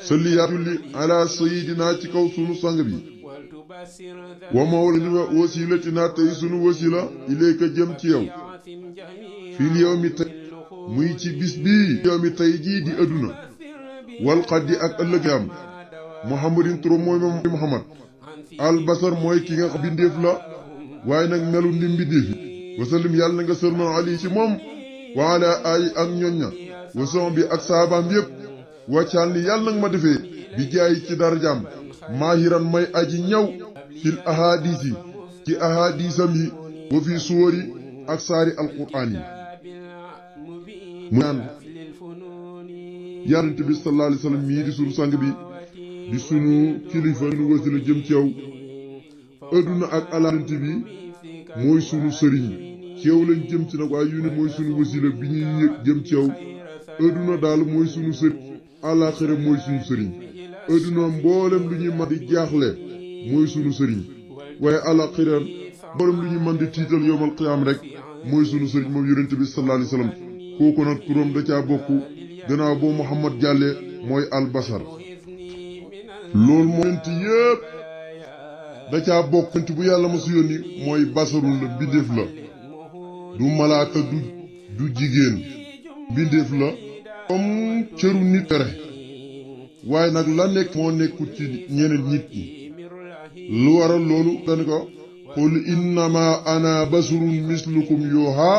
salli yaa julli ala sayidina ci kaw sunu sang bi wa mawlana wasilatina tey sunu wasila ilayka jëm ci yow fii yow mi tey muy ci bis bii yow mi tey jii di adduna wal xaddi ak ëllëg am muhammadin turam mooy muhammad al basar mooy ki nga bindeef la waaye nag melu ni mbindeef yi wasallim yàlla na nga sërmal ali ci moom wa ala ali ak ñoñña wason bi ak saabaam yépp wàccaal ni yàlla nag ma defee bi jaay ci darajaam maahiran may aji ñaw fil ahadisi ci ahadisam yi wa fi suwari ak saari alquraan yi mu naan yonent bi sallallahu alayhi wa sallam mii di sunu sang bi di sunu kilifa sunu wasila jëm ci yow adduna ak alaaxira bi mooy sunu sëriñ ci yow lañ jëm ci nag waaye yu ne mooy sunu wasila bi ñuy yëg jëm ci yow adduna daal mooy sunu sëriñ alaaxira mooy sunu sëriñ adduna mboolem lu ñuy mat di jaaxle mooy sunu sëriñ waaye alaaxira borom lu ñu mën di tiital yowmal qiyaam rek mooy sunu sëriñ moom yonent bi sallallahu alayhi wasallam kooku nag turam da caa bokk gannaaw boo Muhammad jàllee mooy albasar loolu moo yonent yépp da caa bokk yonent bu yàlla ma su yónni mooy basarul la mbindeef la du malaaka du jigéen mbindeef la comme cëru nit tere waaye nag la nekk moo nekkut ci ñeneen nit ñi lu waral loolu dañ ko qul innama ana basarun mislukum yuha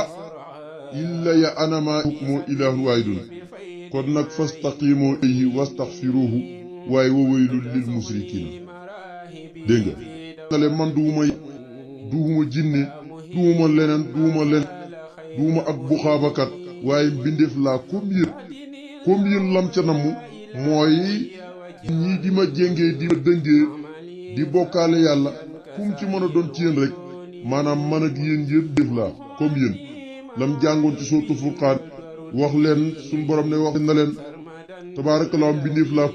illa ya anama hukmu ilahun waahidun kon nag fastaqimu ilayhi wastaghfiruhu waaye wa waylul lil musrikiina dégg nga man duuma jinne duuma leneen duuma ak buxaabakat waaye mbindeef laa comme yéen lam ca namm mooy ñii di ma jéngee di ma dëngee di bokkaale yàlla kum ci mën a doon ci yéen rek maanaam man ak yéen def laa comme yéen lam jàngoon ci sootu Furqaan wax leen suñ borom ne wax na leen tabaarakallaa mbindeef laa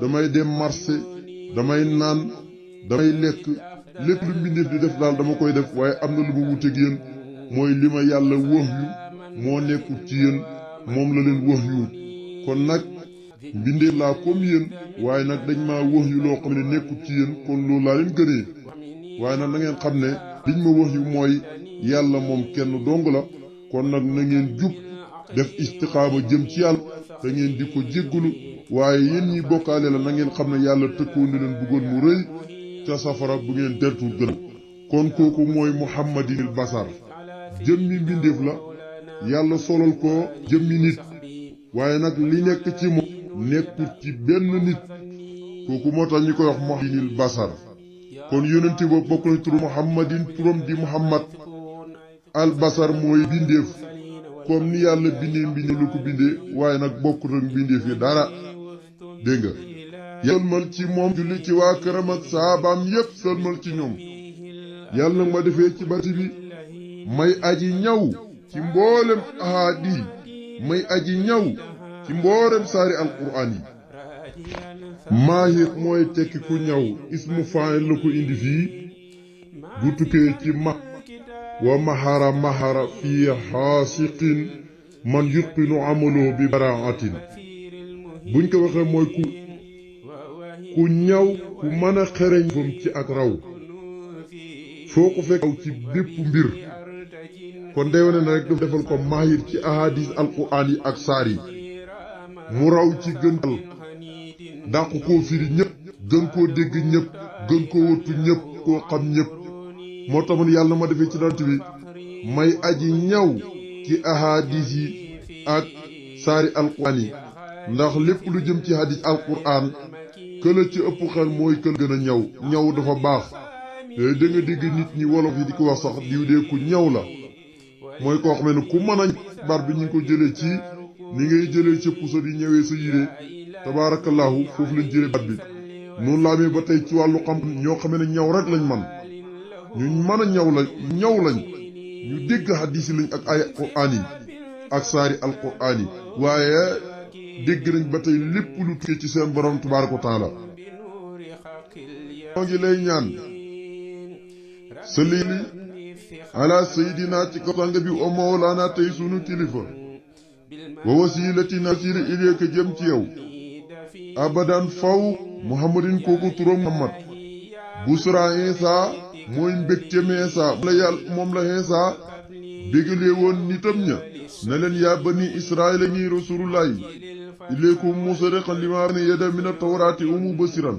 damay dem marché damay naan damay lekk lépp lu mbindeef di def daal dama koy def waaye am na lu ma wuteeg yéen mooy li ma yàlla wax yu moo nekkul ci yéen moom la leen wax yu kon nag mbindeef laa comme yéen waaye nag dañ maa wax yu loo xam ne nekkul ci yéen kon loolu laa leen gënee waaye nag na ngeen xam ne liñ ma wax yu mooy yàlla moom kenn dong la kon nag na ngeen jub def istiqaama jëm ci yàlla te ngeen di ko jéggalu waaye yéen ñi bokkaale la na ngeen xam ne yàlla tëkkoon na leen bëggoon mu rëy ca safara bu ngeen dertul gën kon kooku mooy muhammadinil basar jëmmi mbindeef la yàlla solal ko jëmmi nit waaye nag li nekk ci moom nekkul ci benn nit kooku moo tax ñu koy wax muhammadinil basar kon yonenti boobu bokk na turu muhammadin turam di muhammad al basar mooy bindeef comme ni yàlla bindee lu ko bindee waaye nag bokkut ak bindeef yi dara dégg nga sëlmal ci moom julli ci waa këram ak saabaam yépp sëlmal ci ñoom yàlla nag ma defee ci bati bi may aji ñaw ci mboolem ahadi may aji ñaw ci mboolem saari alquraan yi maahir mooy tekki ku ñaw ismu fa'il la ko indi fii bu tukkee ci wa mahara fii xaasiqin man yutqinu amalu bi baraatin buñ ko waxee mooy ku ñaw ku mën a xereñ fam ci ak raw foo ko fekk aw ci bépp mbir kon day wane na rek daf defal ko mahir ci ahadis alquran yi ak saar yi mu raw ci gëntal dàq koo firi ñëpp gën koo dégg ñëpp gën koo wëttu ñëpp koo xam ñëpp moo tax man yàlla ma defee ci dant bi may aji ñaw ci ahadis yi ak saari alquran yi ndax lépp lu jëm ci hadis alquran këla ci ëpp xel mooy kël gën a ñaw dafa baax da nga dégg nit ñi wolof yi di ko wax sax diw dee ku ñaw la mooy koo xam ne ku mën a bar bi ñu ngi ko jëlee ci ni ngay jëlee ca puso di ñëwee sa yére tabaarakallahu foofu lañ jëlee bat bi noonu laa amee ba tey ci wàllu xam ñoo xam ne ñaw rek lañ man ñu mën a ñaw lañ ñu dégg hadis yi lañ ak ay alquraan yi ak saari alquraan yi waaye dégg nañ ba tey lépp lu tukkee ci seen borom tabaaraka wa taala moo ngi lay ñaan salli ala sayidina ci kaw sang bi o mawlaana tey sunu kilifa wa wasilatina siri ilayka jëm ci yow abadan faw muhammadin kooku turam muhammad busra Isa mooy mbégte Isa moom la Isa bégalee woon nitam ña ne leen yaa bani israila ñi rasulullahi ilaykum musadiqan lima bayna yadayhi mina tawraati wa mubashiran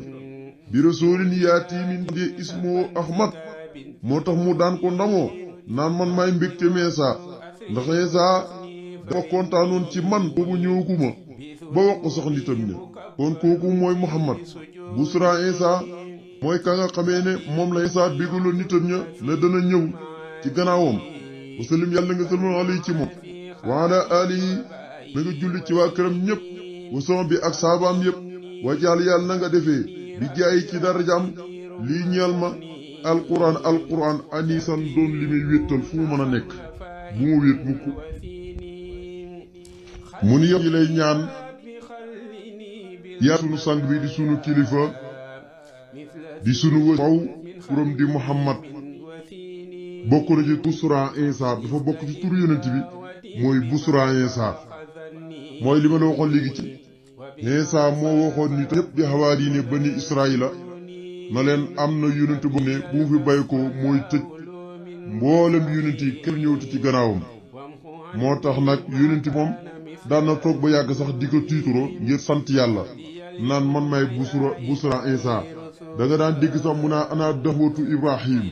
bi rasulin yaati min ba'di ismuhu ahmad moo tax mu daan ko ndamoo naan man maay mbégte Isa ndax Isa dafa kontaanoon ci man boobu ñëwaguma ba wax ko sax nitam ne kon kooku mooy muhammad busra Isa mooy ka nga xamee ne moom la Isa bégaloon nitam ña ne dana ñëw ci gannaawam wasallim yàlla nga salmal alayhi ci moom wa ala alihi na nga julli ci waa këram ñëpp wasama bi ak saabaam yëpp wajaal yàlla na nga defee bi jaayi ci darajaam lii ñeel ma alquran anisan doon li muy wéttal fu mu mën a nekk bu ma wét mukk mu ni yow yi lay ñaan yaa sunu sang bi di sunu kilifa di sunu wës faw turam di muhammad bokk na ci busra Isa dafa bokk ci turu yonent bi mooy busra Isa mooy li ma la waxoon léegi ci Isa moo waxoon ni ñëpp di xawaari ne bani Israila na leen am na yonent bu ne bu mu fi bay ko mooy tëj mboolem yonent yi kenn ñëwtu ci gannaawam moo tax nag yonent moom daan na toog ba yàgg sax di ko tiituroo ngir sant yàlla naan man may busra Isa da nga daan dégg sax mu naa ana daxwatu Ibrahim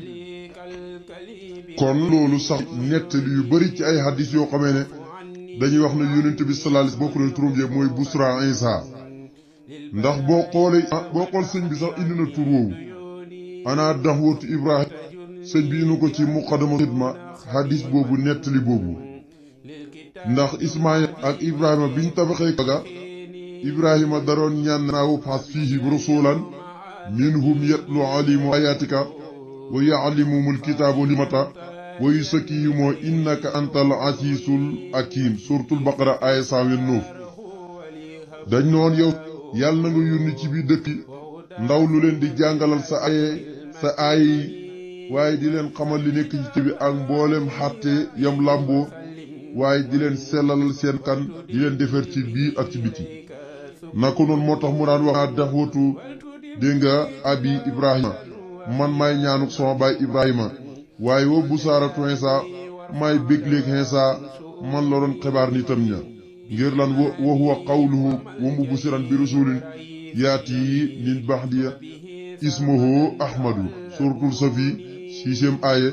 kon loolu sax nettali yu bari ci ay hadis yoo xamee ne dañuy wax ne yonent bi sallallahu alayhi bokk na turam yëpp mooy busra Isa ndax boo xool sëñ bi sax indi na tur woowu ana daxwatu Ibrahim sëñ bi inu ko ci muqaddama xidma hadis boobu nettali boobu ndax Ismaïl ak Ibrahima biñ tabaxee kaga Ibrahima daroon ñaan naa wab'ath fiihim rasuulan minhum yatlu alayhim ayatika wa yu'allimuhumul kitaaba wal hikmata wa yuzakkihim innaka antal azizul hakim suratul baqara aaya 129 dañ noon yow yàlla na nga yónni ci biir dëkk ndaw lu leen di jàngalal sa aay waaye di leen xamal li nekk ci bi ak mboolem xàtte yam làmboo waaye di leen sellalal seen kan di leen defar ci biir ak ci biti naka noonu moo tax mu daan wax daxwatu dégg nga abi Ibrahima man maay ñaanuk sama baay Ibrahima waaye wa busaaratu Isa maay bégleeg Isa man la doon xibaar nitam ña ngir lan wa huwa qawluhu wa mubsiran bi rasulin yaati min ba'di ismuhu Ahmadu suratul Safi 6e aaye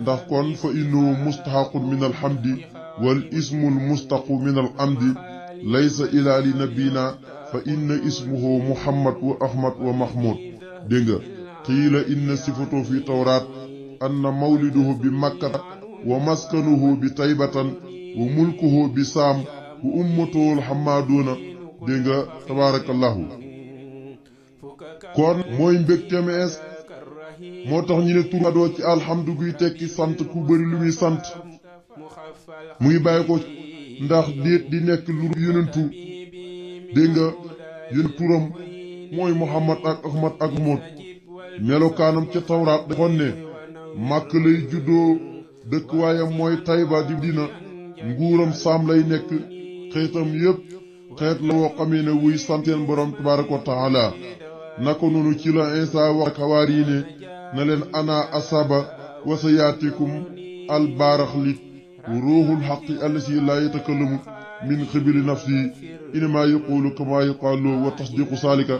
ndax kon fa innahu mustahaqun min alhamdi wal ismul mustaqu min al amdi laysa ila li nabina fa inna ismuhu Muhammad wa Ahmad wa Mahmud dégg nga qiila inna sifatu fi tawraat anna mawliduhu bi makkata wa maskanuhu bi taybatan wa mulkuhu bi saam wa ummatuhu alhamaaduuna dégg nga tabaarakallahu kon mooy mbégteem ees moo tax ñu ne turadoo ci alhamdu guy tekki sant ku bëri lu muy sant mu ngi bàyyi ko ndax déet di nekk lu yonentu dégg nga yonentu turam mooy Muhammad ak Ahmad ak Mahmud melokaanam ca tawraat defoon ne màkk lay juddoo dëkk waayam mooy Tayba di dina nguuram saam lay nekk xeetam yépp xeet la woo xamee ne wuy santeen borom tabaaraka wa taala naka noonu ci la Isa wax ak xawaar yi ne na leen ana asaba wa sayaatikum albaaraxlit ruuxul xaqi allasi laa yatakallamu min xibili nafsi inama yaqulu kama yuqaalu wa tasdiqu saalika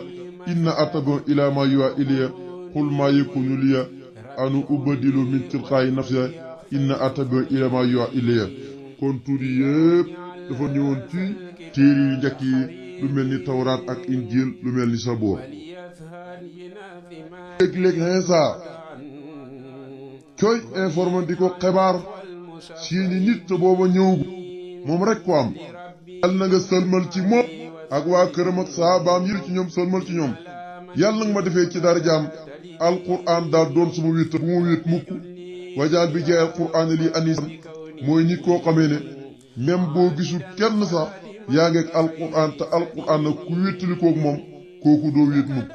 inna atabu ila ma yuwa iliya qul ma yakunu liya anu ubadilu min tilqaayi nafsi inna atabu ila ma yuwa iliya kon tur yëpp dafa ñëwoon ci téere yu njëkk yi lu mel ni tawraat ak injil lu mel ni saboor léeg-léeg Isa coy informé di ko xibaar seeni nit te booba ñëwgu moom rek ko am yàlla na nga sëlmal ci moom ak waa këram ak saabaam yël ci ñoom sëlmal ci ñoom yàlla nga ma defee ci darajaam alquran daal doon suma wét bu ma wét mukk wajaal bi jaay alquran lii anisan mooy nit koo xamee ne même boo gisul kenn sax yaa ngeeg alquran te alquran nag ku wéttali koog moom kooku doo wét mukk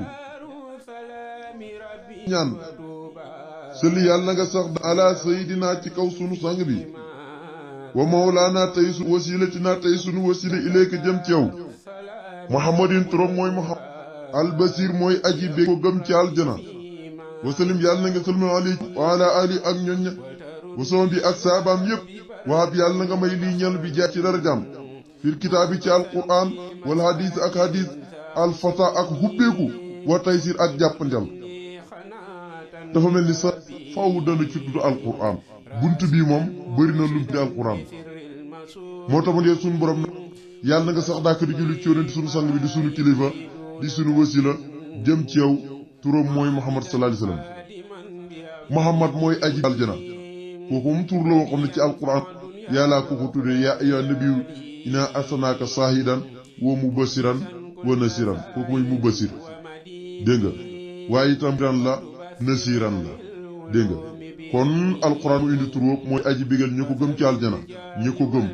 ñaan sëli yàlla na nga sax ala sayidina ci kaw sunu sang bi wa mawlaana tey su wasilatina tey sunu wasila ilayka jëm ci yow muhammadin turam mooy muhammad albasir mooy aji bég ko gëm ci aljana wasalim yàlla na nga salmal ali wa ala ali ak ñoñ wasama bi ak saabaam yépp waab yàlla na nga may lii ñel bi jaay ci darajaam fil kitaabi ci alquran wal hadis ak hadis alfata ak hubbeeku wa taysir ak jàppandel dafa mel ni sa faw dana ci tudd alquran bunt bii moom bëri na lum di alquran moo tax ma ne sunu borom nag yàlla na nga sax dàkk di julli ci yonent sunu sang bi di sunu kilifa di sunu wasila jëm ci yow turam mooy Muhammad sallallahu alayhi wasallam Muhammad mooy aji aljana kooku moom tur la woo xam ne ci alquran yàllaa ko ko tuddee yaa ayyuhan nabiyyu inna arsalnaaka shaahidan wa mubashiran wa nasiran kooku mooy mubashir dégg nga waaye itam ran la nasiran la dégg nga kon alquran mu indi tur woowu mooy aji bigal ñi ko gëm ci aljana ñi ko gëm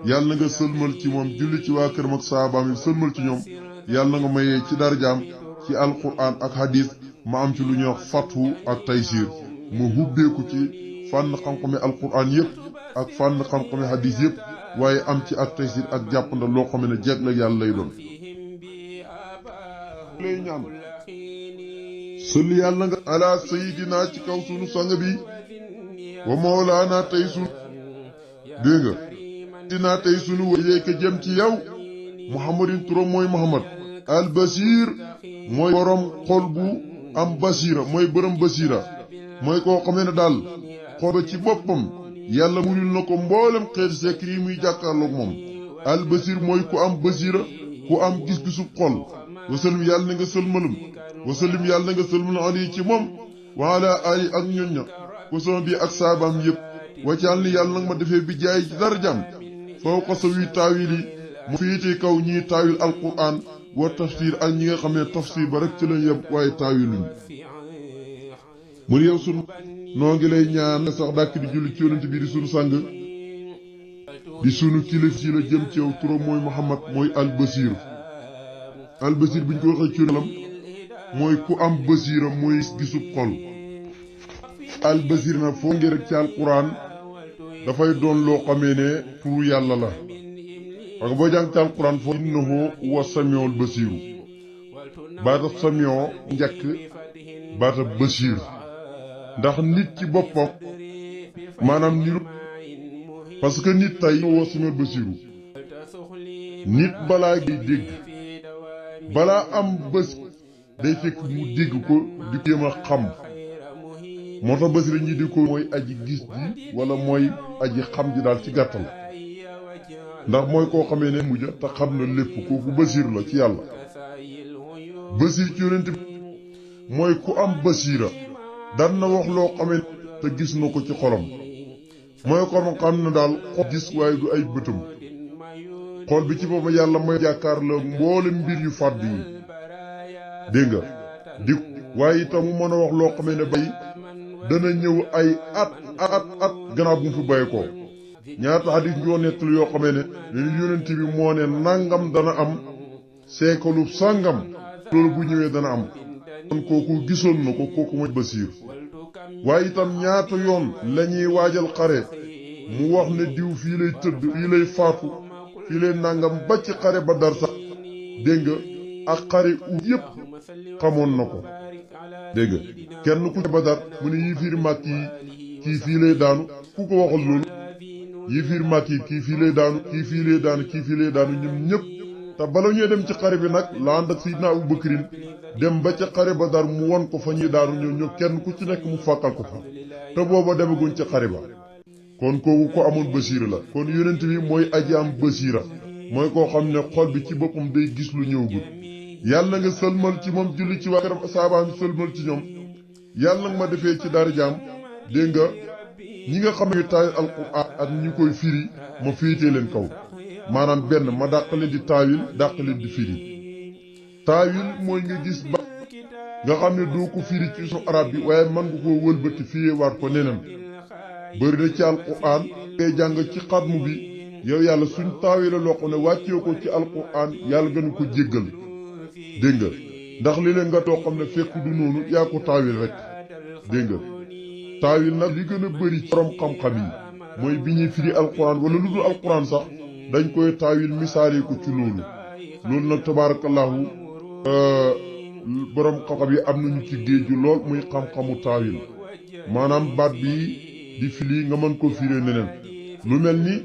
yàlla na nga sëlmal ci moom julli ci waa këram ak saabaam yi sëlmal ci ñoom yàlla na nga mayee ci darajaam ci alquran ak hadis ma am ci lu ñuy wax fathu ak taysir mu hubbeeku ci fànn xam-xami alquran yëpp ak fànn xam-xami hadis yëpp waaye am ci ak taysir ak jàppandal loo xam ne jeeg la yàlla lay doon lay ñaan sëlli yàlla nga ala sayidina ci kaw sunu sang bi wa mawlaana tey sunu dégg nga dinaa tey sunu wayleeka jëm ci yow muhammadin turam mooy muhammad al basir mooy borom xol bu am basira mooy borom basira mooy koo xamee ne daal xol ba ci boppam yàlla munul na ko mboolem xeeti sekk yi muy jàkkaarloog moom al basir mooy ku am basira ku am gis-gisu xol wasalim yàlla na nga sëlmalum wasalim yàlla na nga sëlmalum ali ci moom wa ala ali ak ñoñña wasama bi ak saabaam yëpp waccaal ni yàlla nag ma defee bi jaay ci darajam fawqa sawi taawil yi mu féete kaw ñii taawil alquran wa tafsir ak ñi nga xam ne tafsir ba rek ci lañ yem waaye taawiluñ mu yow sunu noo ngi lay ñaan sax dàkk di julli ci yonent bi di sunu sang di sunu kilif ci la jëm ci yow turam mooy Muhammad mooy albasir albasir bi ñu ko waxee ci lam mooy ku am basira mooy gisub xol albasir nag foo ngi rek ci alquran dafay doon loo xamee ne turu yàlla la parce que boo jàng ci alquran foo innahu huwa samiul basiru baata samion njëkk baata basir ndax nit ci boppam maanaam niru parce que nit tey huwa samiul basiru nit balaa ngay dégg balaa am bës day fekk mu dégg ko di jéem a xam moo tax basira ñi di ko mooy aji gis ji wala mooy aji xam ji daal ci gàttal ndax mooy koo xamee ne mujj te xam na lépp kooku basir la ci yàlla basir ci yonent bi mooy ku am basira daan na wax loo xamee te gis na ko ci xolam mooy ko xam na daal xol gis waaye du ay bëtam xol bi ci booba yàlla may jàkkaar la mboole mbir yu fàdd yi dégg nga di waaye itam mu mën a wax loo xamee ne bay dana ñëw ay at gannaaw bu mu fi bàyyi ko ñaata hadis ñoo nettali yoo xamee ne yonent bi moo ne nangam dana am seekalu sàngam loolu bu ñëwee dana am kon kooku gisoon na ko kooku mooy basiir waaye itam ñaata yoon lañuy waajal xare mu wax ne diw fii lay tëdd fii lay faatu fii lay nangam ba ci xare ba dar sax dégg nga ak xare u yépp xamoon na ko dégg nga kenn ku ci Badar mu ne yii fiir màkk yi kii fii lay daanu ku ko waxal loolu yii fiir màkk yi kii fii lay daanu kii fii lay daanu kii fii lay daanu ñun ñëpp te bala ñuy dem ci xare bi nag la ànd ak Seydina Abu Bakrin dem ba ca xare Badar mu won ko fa ñuy daanu ñoo kenn ku ci nekk mu fàkkal ko fa te booba demaguñ ca xare ba kon kooku ko amoon basiira la kon yonent bi mooy aji am basiira mooy koo xam ne xol bi ci boppam day gis lu ñëwagul yàlla nga sëlmal ci moom julli ci waa këram saabaam sëlmal ci ñoom yàlla nga ma defee ci darajaam dégg nga ñi nga xam ne taawil alquran ak ñi koy firi ma féetee leen kaw maanaam benn ma dàq leen di taawil dàq leen di firi taawil mooy nga gis ba nga xam ne doo ko firi ci su arab bi waaye man nga koo wëlbati firee waat ko neneen bëri na ci alquran ngay jàng ci xatmu bi yow yàlla suñ taawile loo xam ne wàccee ko ci alquran yàlla gën ko jéggal dégg nga ndax li leen nga too xam ne fekk du noonu yaa ko taawil rek dégg nga taawil nag li gën a bëri ci borom xam-xam yi mooy bi ñuy firi alquran wala lu dul alquran sax dañ koy taawil misaale ko ci loolu nag tabaarakallahu borom xam-xam yi am nañu ci géeju lool muy xam-xamu taawil maanaam baat bi di fili nga mën ko firee neneen lu mel ni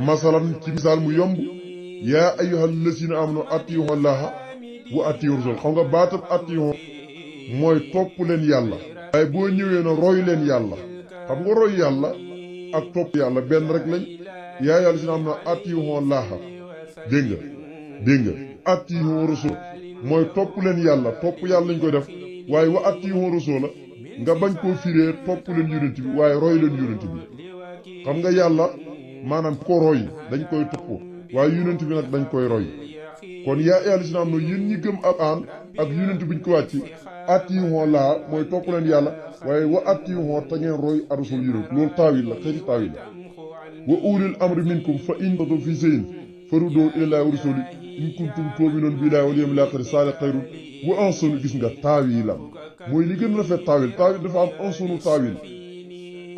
masalan ci misaal mu yomb yaa ayyuhal lazina amanu atii'u llaaha wa atii'u rasul xam nga baatab atii'u mooy topp leen yàlla waaye boo ñëwee na roy leen yàlla xam nga roy yàlla ak topp yàlla benn rek lañ yaa ayyuhal lazina amanu atii'u llaaha dégg nga atii'u rasul mooy topp leen yàlla topp yàlla lañ koy def waaye wa atii'u rasul nga bañ koo firee topp leen yonent bi waaye roy leen yonent bi xam nga yàlla maanaam ko roy dañ koy topp waaye yonent bi nag dañ koy roy kon yaa ayyuhal lazina aamanu yéen ñi gëm alxuraan ak yonent biñ ko wàcc atii'u laa mooy topp leen yàlla waaye wa atii'u te ngeen roy ar-rasul yonent loolu taawil la xeeti taawil la wa ulil amri minkum fa in tanaaza'tum fii shay'in farudduuhu ilallaahi wa rasuulihi in kuntum tu'minuuna billaahi wal yawmil aaxiri zaalika xayrun wa ahsanu gis nga taawilam mooy li gën rafet taawil dafa am ahsanu taawil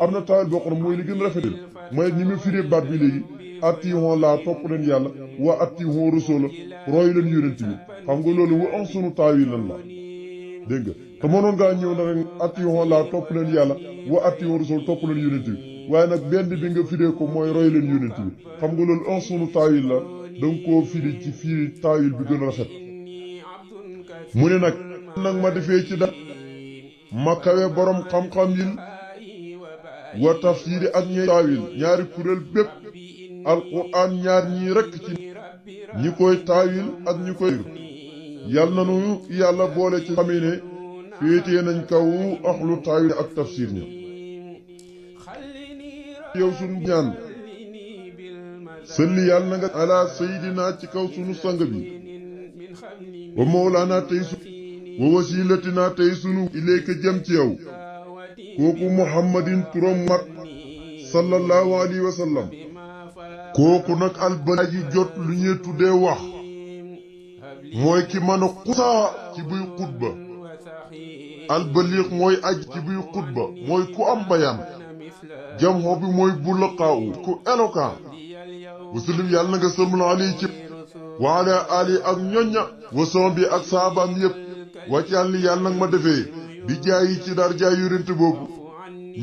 am na taawil boo xam ne mooy li gën a rafetal mooy ni ma firee baat bi léegi atiihu laa topp leen yàlla wa atiihu rasuula roy leen yonent bi xam nga loolu wa ahsanu taawilan la dégg nga te mënoon ngaa ñëw na rek atiihu laa topp leen yàlla wa atiihu rasuula topp leen yonent bi waaye nag benn bi nga firee ko mooy roy leen yonent bi xam nga loolu ahsanu taawil la danga koo firi ci firi taawil bi gën a rafet mu ne nag ma defee ci da ma kawe borom xam-xam yi wa tafsiri ak ñey taawil ñaari kuréel bépp alquran ñaar ñii rekk ci ñi koy taawil ak ñi koy yal na nu yàlla boole ci xamee ne féetee nañ kaw axlu taawil ak tafsir ña yow sunu ñaan sëlli yàlla na nga ala sayidina ci kaw sunu sang bi wa mawlaana tey wa wasilatina tey sunu ilayka jëm ci yow kooku muhammadin turam mat sallallahu alayhi wa sallam kooku nag albalaji jot lu ñuy tuddee wax mooy ki mën a xusaa ci buy xutba albaliix mooy aj ci buy xutba mooy ku am bayaan jamxo bi mooy bu laqaawu ku éloquent wasalim yàlla na nga sëlmal ali ci wa ala ali ak ñoñña wason bi ak saabaam yépp wàccal li yàlla nag ma defee bi jaayi ci dar jaay yurente boobu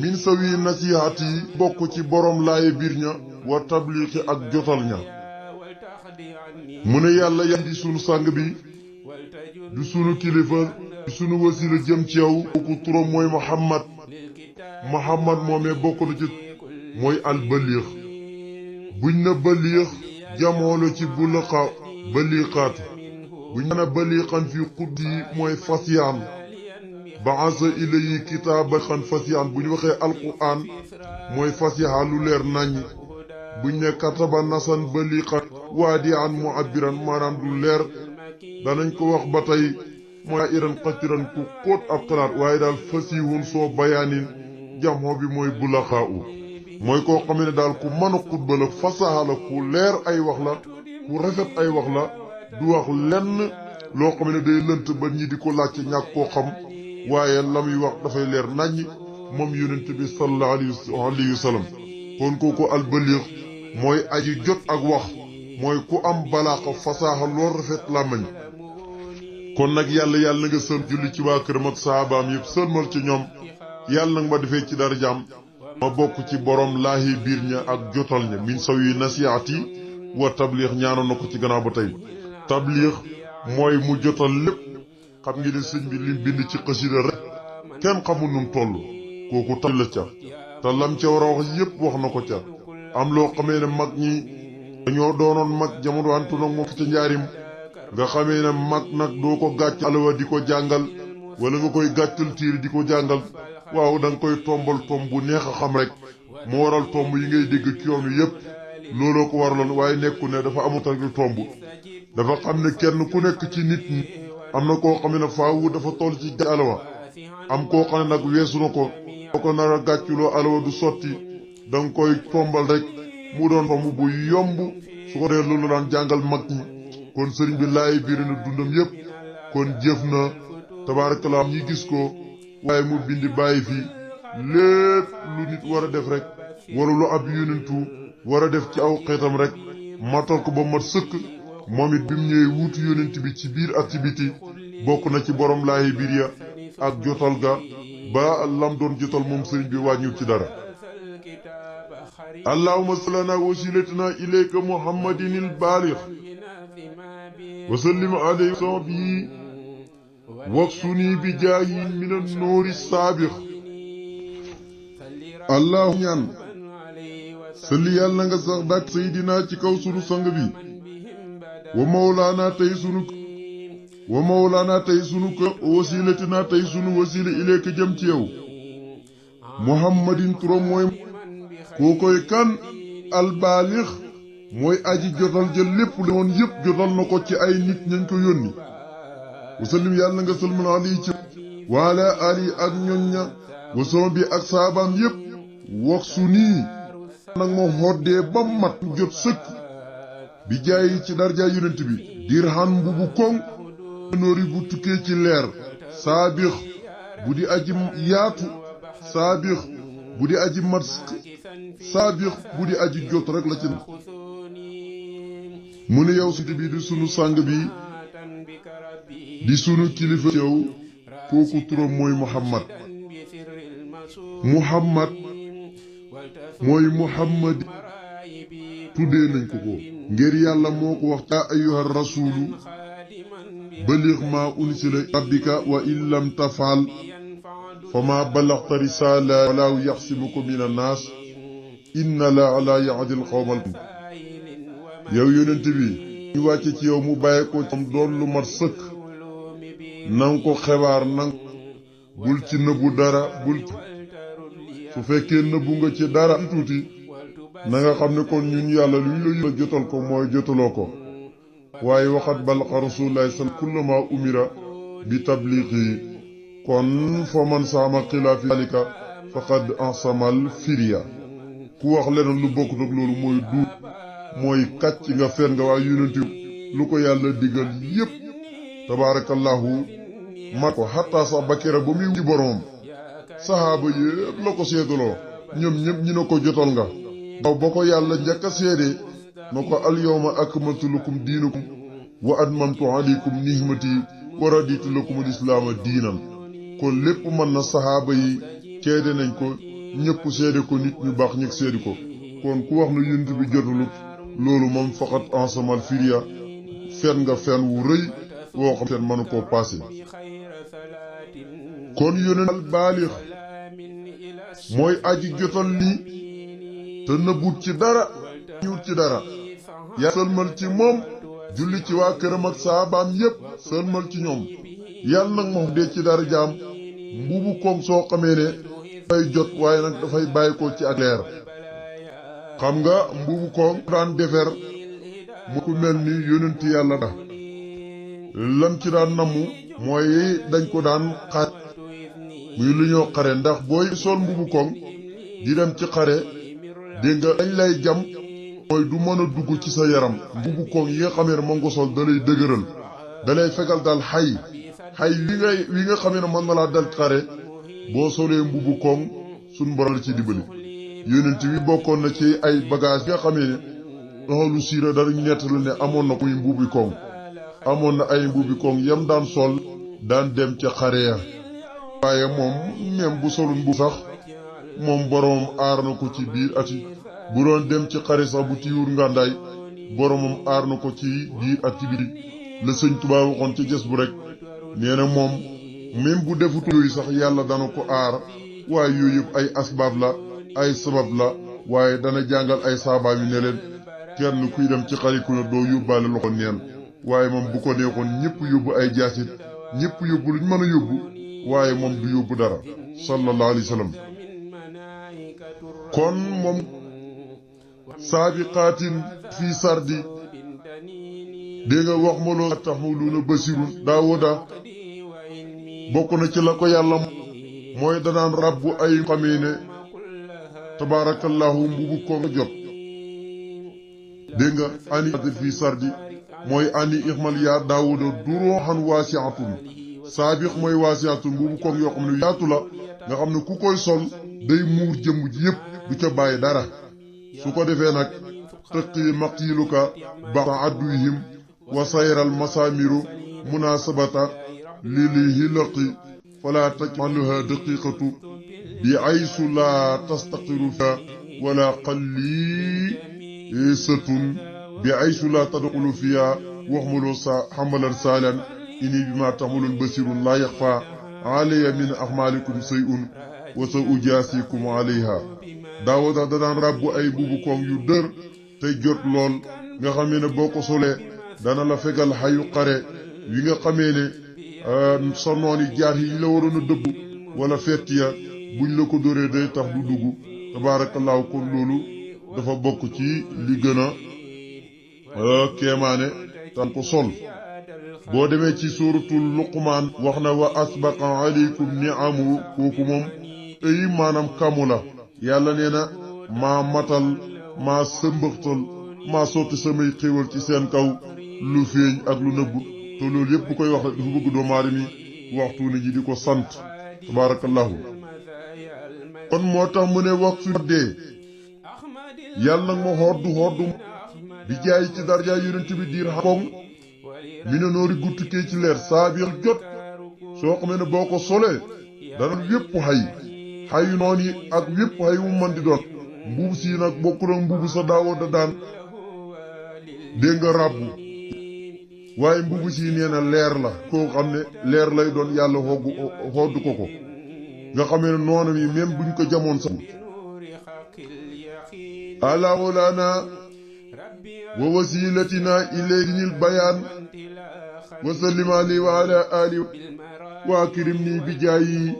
min sawi nasihaat yi bokk ci borom laaye biir ña wa tabliixi ak jotal ña mu ne yàlla di sunu sang bi du sunu kilifa du sunu wasila jëm ci yow kooku turam mooy Muhammad moomee bokk na ci mooy albaliix buñ na baliix jamono ci bu laqa baliixaatu buñ na baliixan fi xuddi mooy fasiyaan baasa ilayi kitaaba xan fasiyaan bu ñu waxee alquran mooy fasiha lu leer naññ buñ ne kataba nasan baliixan waadi an mu'abbiran maanaam du leer danañ ko wax ba tey mooy iran xatiran ku xóot ab xalaat waaye daal fasihun soo bayaanin jamxo bi mooy bulaxaa u mooy koo xam ne daal ku mën a xutba la fasaha la ku leer ay wax la ku rafet ay wax la du wax lenn loo xam ne day lënt ba ñi di ko laajte ñàkk koo xam waaye la muy wax dafay leer naññ moom yonent bi sallallahu alayhi wa sallam kon kooku albaliix mooy aji jot ak wax mooy ku am balaaxa fasaha lool rafet làmmañ kon nag yàlla na nga sën julli ci waa këram ak saabaam yëpp sëlmal ci ñoom yàlla nag ma defee ci darajaam ma bokk ci borom laahi biir ña ak jotal ña min saw yi nasihaati wa tabliix ñaanoon na ko ci gannaaw ba tey tabliix mooy mu jotal lépp xam ngi ne sëñ bi lim bind ci xasida rek kenn xamul num toll kooku tal la ca te lam ca war a wax yépp wax na ko ca am loo xamee ne mag ñi dañoo doonoon mag jamono antu nag moom ca njaarim nga xamee ne mag nag doo ko gàcc alawa di ko jàngal wala nga koy gàccal tiir di ko jàngal waaw da nga koy tombal tomb bu neex a xam rek moo waral tomb yi ngay dégg ci yoon wi yépp looloo ko waraloon waaye nekku ne dafa amut ak tomb dafa xam ne kenn ku nekk ci nit ñi am na koo xam ne faawu dafa toll ci alawa am koo xam ne nag weesu na ko boo ko nar a gàcculoo alawa du sotti da nga koy tombal rek mu doon tomb bu yomb su ko dee loolu daan jàngal mag ñi kon sëriñ bi laay biir na dundam yépp kon jëf na tabaarakallaa ñi gis ko waaye mu bindi bàyyi fi lépp lu nit war a def rek wala lu ab yonentu war a def ci aw xeetam rek matal ko ba mat sëkk moom it bi mu ñëwee wuutu yonent bi ci biir ak ci biti bokk na ci borom laayi biir ya ak jotal ga ba lam doon jotal moom sëriñ bi wàññiw ci dara allahumma salana wasilatina ilayka muhammadinil baalix wa sallim alayhi sahbihi waksuni bi jaayi min an noori saabix allahu ñaan salli yàlla na nga sax dàkk sayidina ci kaw sunu sang bi wa mawlaana tey sunu ko wasilatina tey sunu wasila ilayka jëm ci yow muhammadin turam mooy koo koy kan albaalix mooy aji jotal jël lépp li woon yépp jotal na ko ci ay nit ñañ ko yónni wasallim yàlla na nga sëlmal ali ci waala ali ak ñoñña wason bi ak saabaam yépp wax su nii nag ma xoddee ba mat jot sëkk bi jaayi ci darja yonent bi dirhan bu bu koŋ noori bu tukkee ci leer saabix bu di aji yaatu saabix bu di aji mat saabiq bu di aji jot rek la ci mu ne yow suñu bi di sunu sang bi di sunu kilifa yow kooku turam mooy Muhammad mooy Muhammad tuddee nañ ko ko ngir yàlla moo ko wax yaa ayyuha rasulu balligh ma unsila rabbika wa in lam tafal fa ma balaghta risala walaahu yaxsimuka min annaas inna la la yahdi al-qawmal yow yonent bi ñu wàcce ci yow mu bàyyi ko am doon lu mat sëkk nang ko xebaar nang bul ci nëbbu dara bul su fekkee nëbbu nga ci dara tuuti na nga xam ne kon ñun yàlla lu ñu la jotal ko mooy jotaloo ko waaye waxat balqa rasulullahi sal kullama umira bi tabliqi kon fa man saama xilaafi dalika faqad ansamal firiya ku wax leneen lu bokkut ak loolu mooy duut mooy kàcc nga fen nga waaye yonent lu ko yàlla digal yépp tabaarakallahu mat ko xattaa sax bakira ba muy ci boromam sahaaba yépp la ko seedaloo ñoom ñëpp ñi ne ko jotal nga daw ba ko yàlla njëkk a seede na ko alyawma akmaltu lakum diinakum wa atmamtu alaykum nihmati wa raditu lakum alislaama diinan kon lépp mën na sahaaba yi seede nañ ko ñëpp seede ko nit ñu baax ñëg seede ko kon ku wax na yonent bi jotalut loolu moom faqat ensemal firia fen nga fen wu rëy woo xam fen mënu koo paase kon yonent al baalix mooy aji jotal lii te nëbbut ci dara ñuut ci dara yaa sëlmal ci moom julli ci waa këram ak saabaam yépp sëlmal ci ñoom yàlla nag moom dee ci dara jaam mbuubu koŋ soo xamee ne dafay jot waaye nag dafay bàyyi ko ci ak leer xam nga mbuubu koŋ daan defer mu ku mel ni yonent yàlla da lam ci daan namu mooy dañ ko daan xaaj muy lu ñoo xare ndax booy sol mbuubu koŋ di dem ci xare dégg nga dañ lay jam mooy du mën a dugg ci sa yaram mbuubu koŋ yi nga xamee ne moom nga sol da lay dëgëral da lay fegal daal xay wi nga xamee ne mën na laa dal xare boo solee mbuubu koŋ suñ borom la ci dimbali yonent wi bokkoon na ci ay bagage nga xamee ne doxalu siira dara nettali ne amoon na muy mbuubi koŋ amoon na ay mbuubi koŋ yam daan sol daan dem ca xare ya waaye moom même bu solul mbuub sax moom boromam aar na ko ci biir ati bu doon dem ci xare sax bu tiiwur ngàndaay boromam aar na ko ci biir ak ci biir la sëñ Tuubaa waxoon ca jës bu rek nee na moom même bu defut yooyu sax yàlla dana ko aar waaye yooyu yëpp ay asbaab la ay sabab la waaye dana jàngal ay saabaam yi ne leen kenn kuy dem ci xare ku ne doo yóbbaale loxo neen waaye moom bu ko neexoon ñëpp yóbbu ay jaasit ñëpp yóbbu luñ mën a yóbbu waaye moom du yóbbu dara sallallahu alayhi wa sallam kon moom saabiqaatin fii sardi dégg nga wax ma loo tax ma lu na basirun daawuda bokk na ci la ko yàlla mooy danaan rabbu ay xamee ne tabaarakallahu mbubu ko nga jot dégg nga ani fii sardi mooy ani ixmal yaa daawuda duruuxan waasiatun saabiq mooy waasiatun mbubu koŋ yoo xam ne yaatu la nga xam ne ku koy sol day muur jëmm ji yëpp du ca bàyyi dara su ko defee nag tëqi maqiiluka baxa adduhim wa sayral masaamiru munaasabata lili hilaqi fala tajcaluha daqiqatu bi aysu laa tastaqiru fiha wala qallisatun bi aysu laa tadxulu fiha waxmaloo sa xamalan saalan ini bi ma taxmalun basirun laa yaxfa alayya min axmaalikum sayun wa sa ujaasikum alayha daawuda danaan ràbbu ay buubu koŋ yu dër te jot lool nga xamee ne boo ko solee dana la fegal xayu xare wi nga xamee ne sa nooni jaar yi la waroon a dëbb wala fett ya buñ la ko dóoree day tax du dugg tabaarakallaahu kon loolu dafa bokk ci li gën a kéemaane tan ko sol boo demee ci suuratul luqmaan wax na wa asbaqa aleykum ni'amu kooku moom ay maanaam kamu la yàlla nee na maa matal maa sëmbëxtal maa sotti samay xéewal ci seen kaw lu feeñ ak lu nëbb te loolu yëpp bu koy wax rek dafa bëgg doomu aadama mi waxtu ne ji di ko sant tabaarakallahu kon moo tax mu ne wax su dee yàlla nag ma xoddu bi jaay ci darja yonent bi diir xakoŋ mi ne noori guttukee ci leer saabir jot soo xamee ne boo ko solee dana wépp xayu noon yi ak wépp xay wu man di doon mbubu sii nag bokku nag mbubu sa daawoo da daan dégg nga ràbbu waaye mbubu sii nee na leer la koo xam ne leer lay doon yàlla xoddu ko nga xamee ne noonam yi même buñ ko jamoon sax ala walaana wa wasilatina ilayhil bayaan wa sallim alayhi wa ala alihi wa akrimni bi jaayi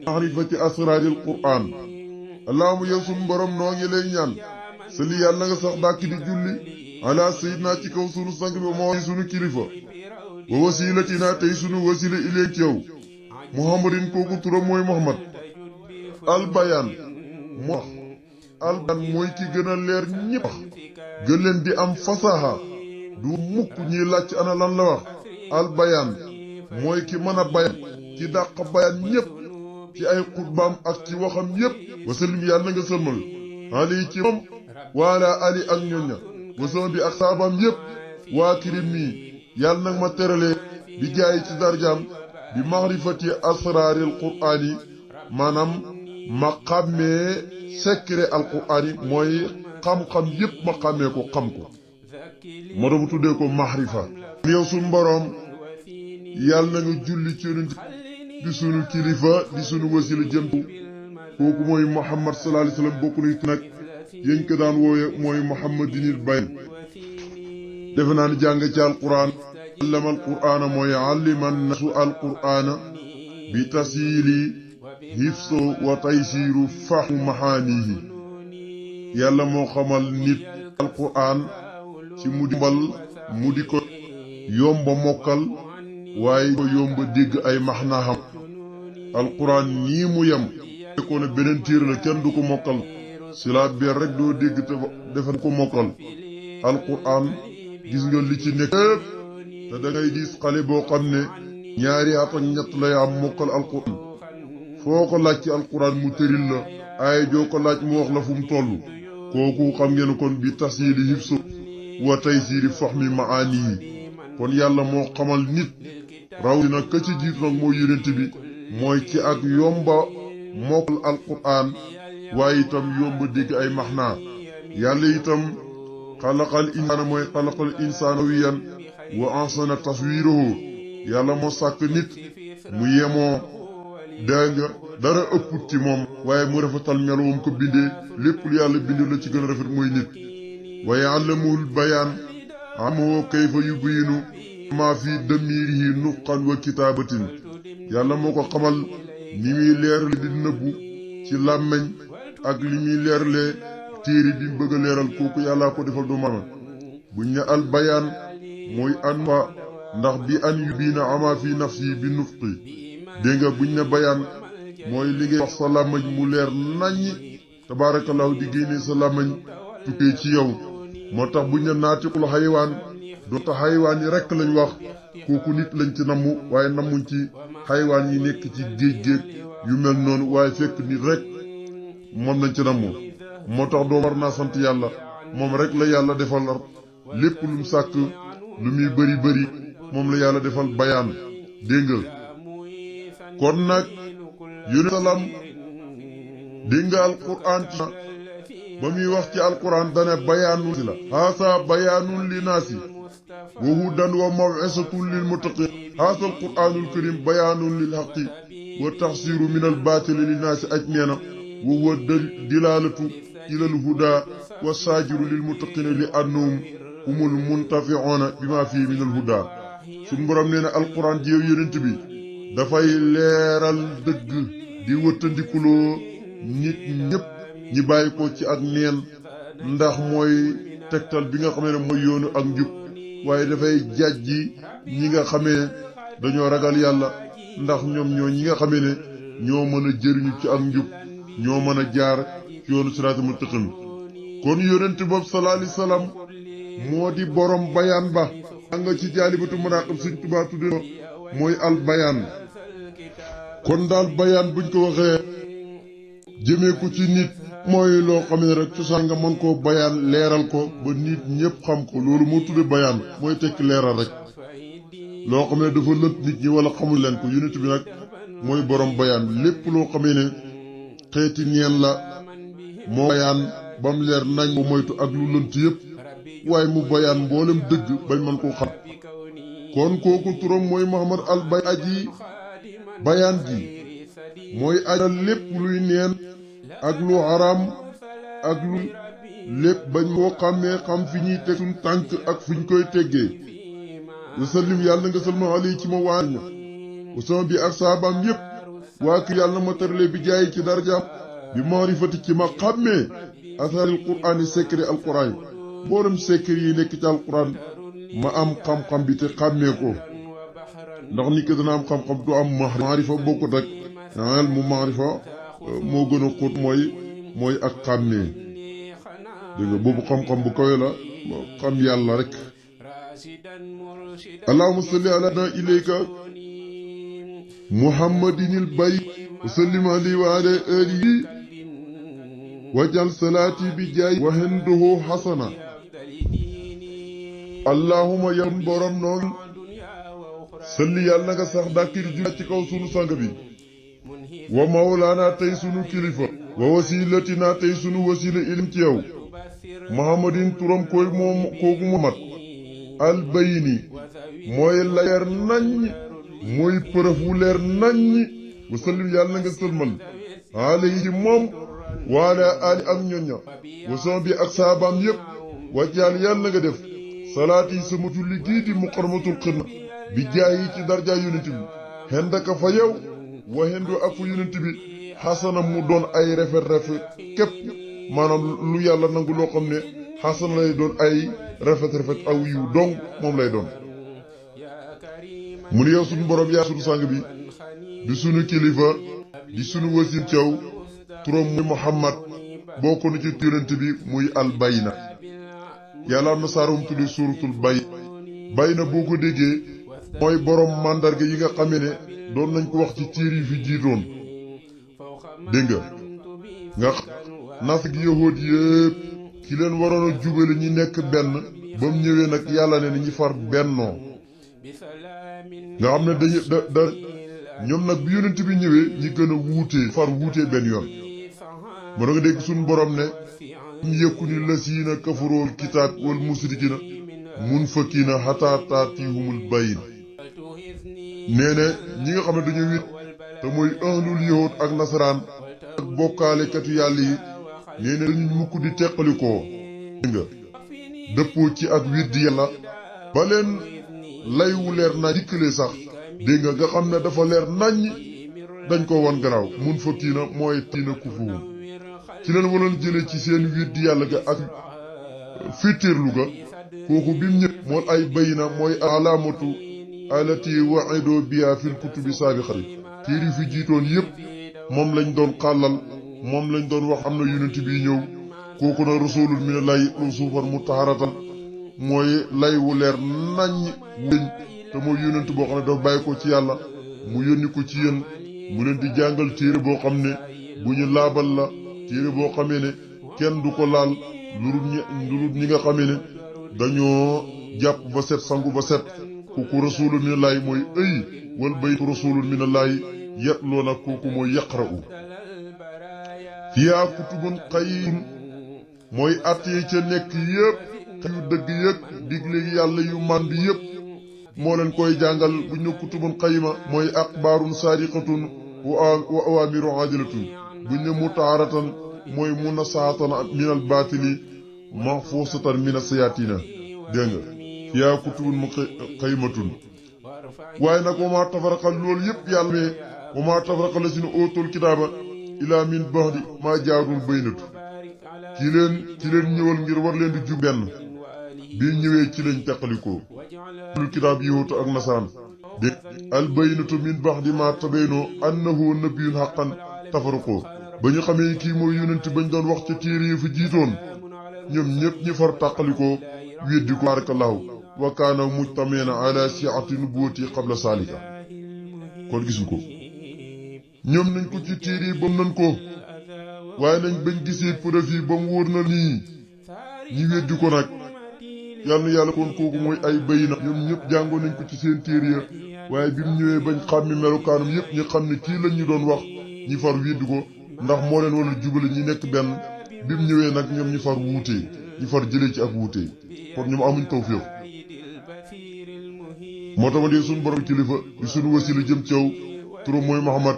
maarifati asraaril qur'aan allahumma yow sunu borom noo ngi lay ñaan sali yàlla nga sax dàkk di julli ala sayyidina ci kaw sunu sang bi moo sunu kilifa wa wasilatina tey sunu wasila ilayk ci yow muhammadin kooku turam mooy muhammad albayaan mooy ki gën a leer ñëpp gën leen di am fasaha du mukk ñiy làcc ana lan la wax albayaan mooy ki mën a bayaan ci dàq bayaan ñëpp ci ay xutbaam ak ci waxam yëpp wasallim yàlla nga sëlmal ali ci moom waala ali ak ñoña wasama bi ak saabaam yëpp waa kirim nii yàlla nag ma teralee bi jaay ci darjaam bi maarifati asraaril qur'aan yi maanaam ma xàmmee secret alqur'aan yi mooy xam-xam yëpp ma xàmmee ko xam ko moo tax mu tuddee ko mahrifa yow suñu boroom yàlla na nga julli ci yonent di sunu kilifa di sunu wasila jëm kooku mooy Muhammad sallallahu alayhi wasallam bokk na nag yéen ko daan wooye mooy Muhammadinil bayan defe naa ni jàng ci alqur'aan allama alqur'aana mooy alliman nasu alqur'aana bi tasili hifso wa taysiru fahmu mahaanihi yàlla moo xamal nit alqur'aan ci mu di mbal mu di ko yomba mokkal waaye ko yomba dégg ay maxnaam alqur'aan nii mu yem ko ne beneen tiir la kenn du ko mokkal si laa beer rek doo dégg te defal ko mokkal alqur'aan gis nga li ci nekk te da ngay gis xale boo xam ne ñaari at ak ñett lay am mokkal alqur'aan foo ko laaj ci alqur'aan mu tëril la ay joo ko laaj mu wax la fu mu toll kooku xam ngeen kon bi tasili hifsu wa taysiri fahmi maani yi kon yàlla moo xamal nit raw dina ka ci jiit nag mooy yonent bi mooy ci ak yomba mokkal alqur'aan waaye itam yomba dégg ay maxnaa yàlla itam xalaqal insaana mooy xalaqal insaana wiyan wa ahsana taswiruhu yàlla moo sàkk nit mu yemoo dégg nga dara ëpput ci moom waaye mu rafetal meloom ko bindee lépp lu yàlla bindee la ci gën a rafet mooy nit wa ya'lamuhul bayaan amoo kayfa yubayinu maa fi damirihi nutqan wa kitaabatin yàlla moo ko xamal ni muy leerle di nëbbu ci làmmeñ ak li muy leerle téere bi bëgg a leeral kooku yàllaa ko defal du maama buñ ne al bayaan mooy an fa ndax bi an yubiina ama fi nafsi bi nutqi dégg nga buñ ne bayaan mooy li ngay wax sa làmmañ mu leer naññi tabaarakallahu di génnee sa làmmañ tukkee ci yow moo tax buñ ne naatiqul xaywaan doota xaywaan yi rekk lañ wax kooku nit lañ ci namm waaye nammuñ ci xaywaan yi nekk ci géej yu mel noonu waaye fekk nit rek moom lañ ci namm moo tax doo war naa sant yàlla moom rek la yàlla defal lépp lu mu sàkk lu muy bëri bëri moom la yàlla defal bayaan dégg nga kon nag yónni salaam dégg nga alquran ci ba muy wax ci alquran dane bayaanun si la haasa bayaanun li naasi wa hudan wa maw'izatun lil muttaqin haasa alquranul karim bayaanun lil haqqi wa taxsiru min al baatili li naasi ajmeena wa huwa dilalatu ila al huda wa saajiru lil muttaqina li annahum humul muntafi'una bima fi min al huda suñu borom nee na alquran ji yow yonent bi dafay leeral dëgg di wëttandikuloo nit ñëpp ñi bàyyi ko ci ak neen ndax mooy tegtal bi nga xamee ne mooy yoonu ak njub waaye dafay jàjji ñi nga xamee dañoo ragal yàlla ndax ñoom ñoo ñi nga xamee ne ñoo mën a jëriñu ci ak njub ñoo mën a jaar ci yoonu siraatal mustaqiim kon yonent boobu sallallahu alayhi wasallam moo di borom bayaan ba nga ci jaalibatu maraqib Sëriñ Tuubaa tudde mooy al bayaan kon daal bayaan buñ ko waxee jëmee ko ci nit mooy loo xam ne rek cosaan nga mën koo bayaan leeral ko ba nit ñépp xam ko loolu moo tudde bayaan mooy tekki leeral rek loo xam ne dafa lënt nit ñi wala xamul leen ko yonent bi nag mooy borom bayaan lépp loo xamee ne xeeti neen la moo bayaan bam leer nañ mu moytu ak lu lënt yépp waaye mu bayaan mboolem dëgg bañ mën koo xam kon kooku turam mooy Muhammad al bay aji bayaan ji mooy ajal lépp luy neen ak lu haram ak lu lépp bañ koo xàmmee xam fi ñuy teg suñ tànk ak fi ñu koy teggee wasallim yàlla nga salma ali ci ma waaña wasama bi ak saabaam yépp waa kër yàlla ma tarale bi jaay ci darjaam bi maarifati ci ma xàmmee asaril quraan yi secret al quraan yi mboolem secret yi nekk ci al quraan ma am xam-xam bi te xàmmee ko ndax nit ki dana am xam-xam du am maarifa bokkut rek al mu maarifa moo gën a xóot mooy ak xàmmee dégg nga boobu xam-xam bu kawe la xam yàlla rek allahumma salli ala ilayka muhammadinil bay wa sallim alayhi wa ala alihi wajal salaati bi jaay wa henduhu hasana allahumma yan borom noonu salli yàlla nga sax dàkkir ju ci kaw sunu sang bi wa mawlaana tey sunu kilifa wa wasilatina tey sunu wasila ilim ci yow muhammadin turam koy moom kooku muhammad albayni mooy leer naññ mooy përëf wu leer naññ wa sallim yàlla nga sëlmal alayhi ci moom waala ali ak ñoña wa son bi ak saabaam yépp wàccaal yàlla nga def salaat yi sama julli gii di muqarmatul xidma bi jaay yi ci darja yonent bi xendaka fa yow wa hendu ak fu yonent bi xasana mu doon ay rafet képp maanaam lu yàlla nangu loo xam ne xasana lay doon ay rafet aw yiw dong moom lay doon mu ne yow suñu borom yaa suñu sang bi di suñu kilifa di suñu wasin caw turam muy Muhammad bokk na ci yonent bi muy al bayna yàlla am na saarum tudde suuratul bayna boo ko déggee mooy borom mandarga yi nga xamee ne doon nañ ko wax ci tiir yi fi jiitoon dégg nga nas gi yahood yépp ki leen waroon a jubale ñi nekk benn ba mu ñëwee nag yàlla ne ñi far bennoo nga xam ne ñoom nag bi yonent bi ñëwee ñi gën a wuutee benn yoon moo nga dégg suñu borom ne ñu yëkku ni lasiina kafarool kitaab wal musrikina mun fakkiina xataa taatihumul bayin nee ne ñi nga xam ne dañu wit te mooy ahlul yahuud ak nasaraan ak bokkaalekatu yàlla yi nee ne dañu mukk di teqalikoo nga dëppoo ci ak widdi yàlla ba leen lay wu leer na dikkalee sax dégg nga xam ne dafa leer naññ dañ ko wan garaaw mun fakkiina mooy tiina kufuhum ci leen waroon jëlee ci seen widdi yàlla ga ak fitirlu ga kooku bi mu ñëpp mool ay bayina mooy alaamatu alati waidoo biya fil kutubi saabiqati téere fi jiitoon yépp moom lañ doon xàllal moom lañ doon wax am na yonent bi ñëw kooku na rasulul mina lay lu suufan mu taharatan mooy lay wu leer naññ wéñ te mooy yonent boo xam ne dafa bàyyi ko ci yàlla mu yónni ko ci yéen mu leen di jàngal téere boo xam ne bu ñu laabal la téere boo xamee ne kenn du ko laal lu dul ñi nga xamee ne dañoo jàpp ba set sangu ba set kooku rasulun minallahi mooy ëy wal baytu rasulun minallahi yetloo nag kooku mooy yaqra'u fiyaa kutubun qayyim mooy at yi ca nekk yépp yu dëgg yëg digle yàlla yu mànd yépp moo leen koy jàngal bu ñu kutubun qayyima mooy axbaarun saadiqatun wa awaamiru aadilatun bu ñu mutaaratan mooy munasaatan minal baatili mahfuusatan mina sayaatina dégg nga fiyaa kutubun qayyimatun waaye nag wa maa tafaraqal loolu yépp yàlla ne wa maa tafaraqal la si ne ootul kitaaba ilaa min ba'di maa jaa'ahumul bayyinatu ci leen ñëwal ngir war leen di jub benn bi ñëwee ci lañ teqalikoo lu kitaab yahuud ak nasaraan de al bayyinatu min ba'di maa tabayyana annahu nabiyyun haqqan tafaraqoo ba ñu xamee kii mooy yonent bañ doon wax ca téere yi fi jiitoon ñoom ñëpp ñi far tàqalikoo weddi ko barakallahu wa kaana mujtami'an ala shi'ati nubuwwati qabla salika kon gisu ko ñoom nañ ko ci téere yi bam nañ ko waaye nañ bañ gisee preuve yi ba mu wóor na nii ñi weddi ko nag yàlla na yàlla kon kooku mooy ay bay na ñoom ñëpp jàngoon nañ ko ci seen téere ya waaye bi mu ñëwee bañ xàmmi melokaanam yëpp ñi xam ne kii lañ ñu doon wax ñi far weddi ko ndax moo leen wala jubale ñi nekk benn bi mu ñëwee nag ñoom ñi far wuutee ñi far jëlee ci ak wuutee kon ñoom amuñ tawfiq moo tax ma dee suñu borom kilifa di suñu wasila jëm ci yow turam mooy Muhammad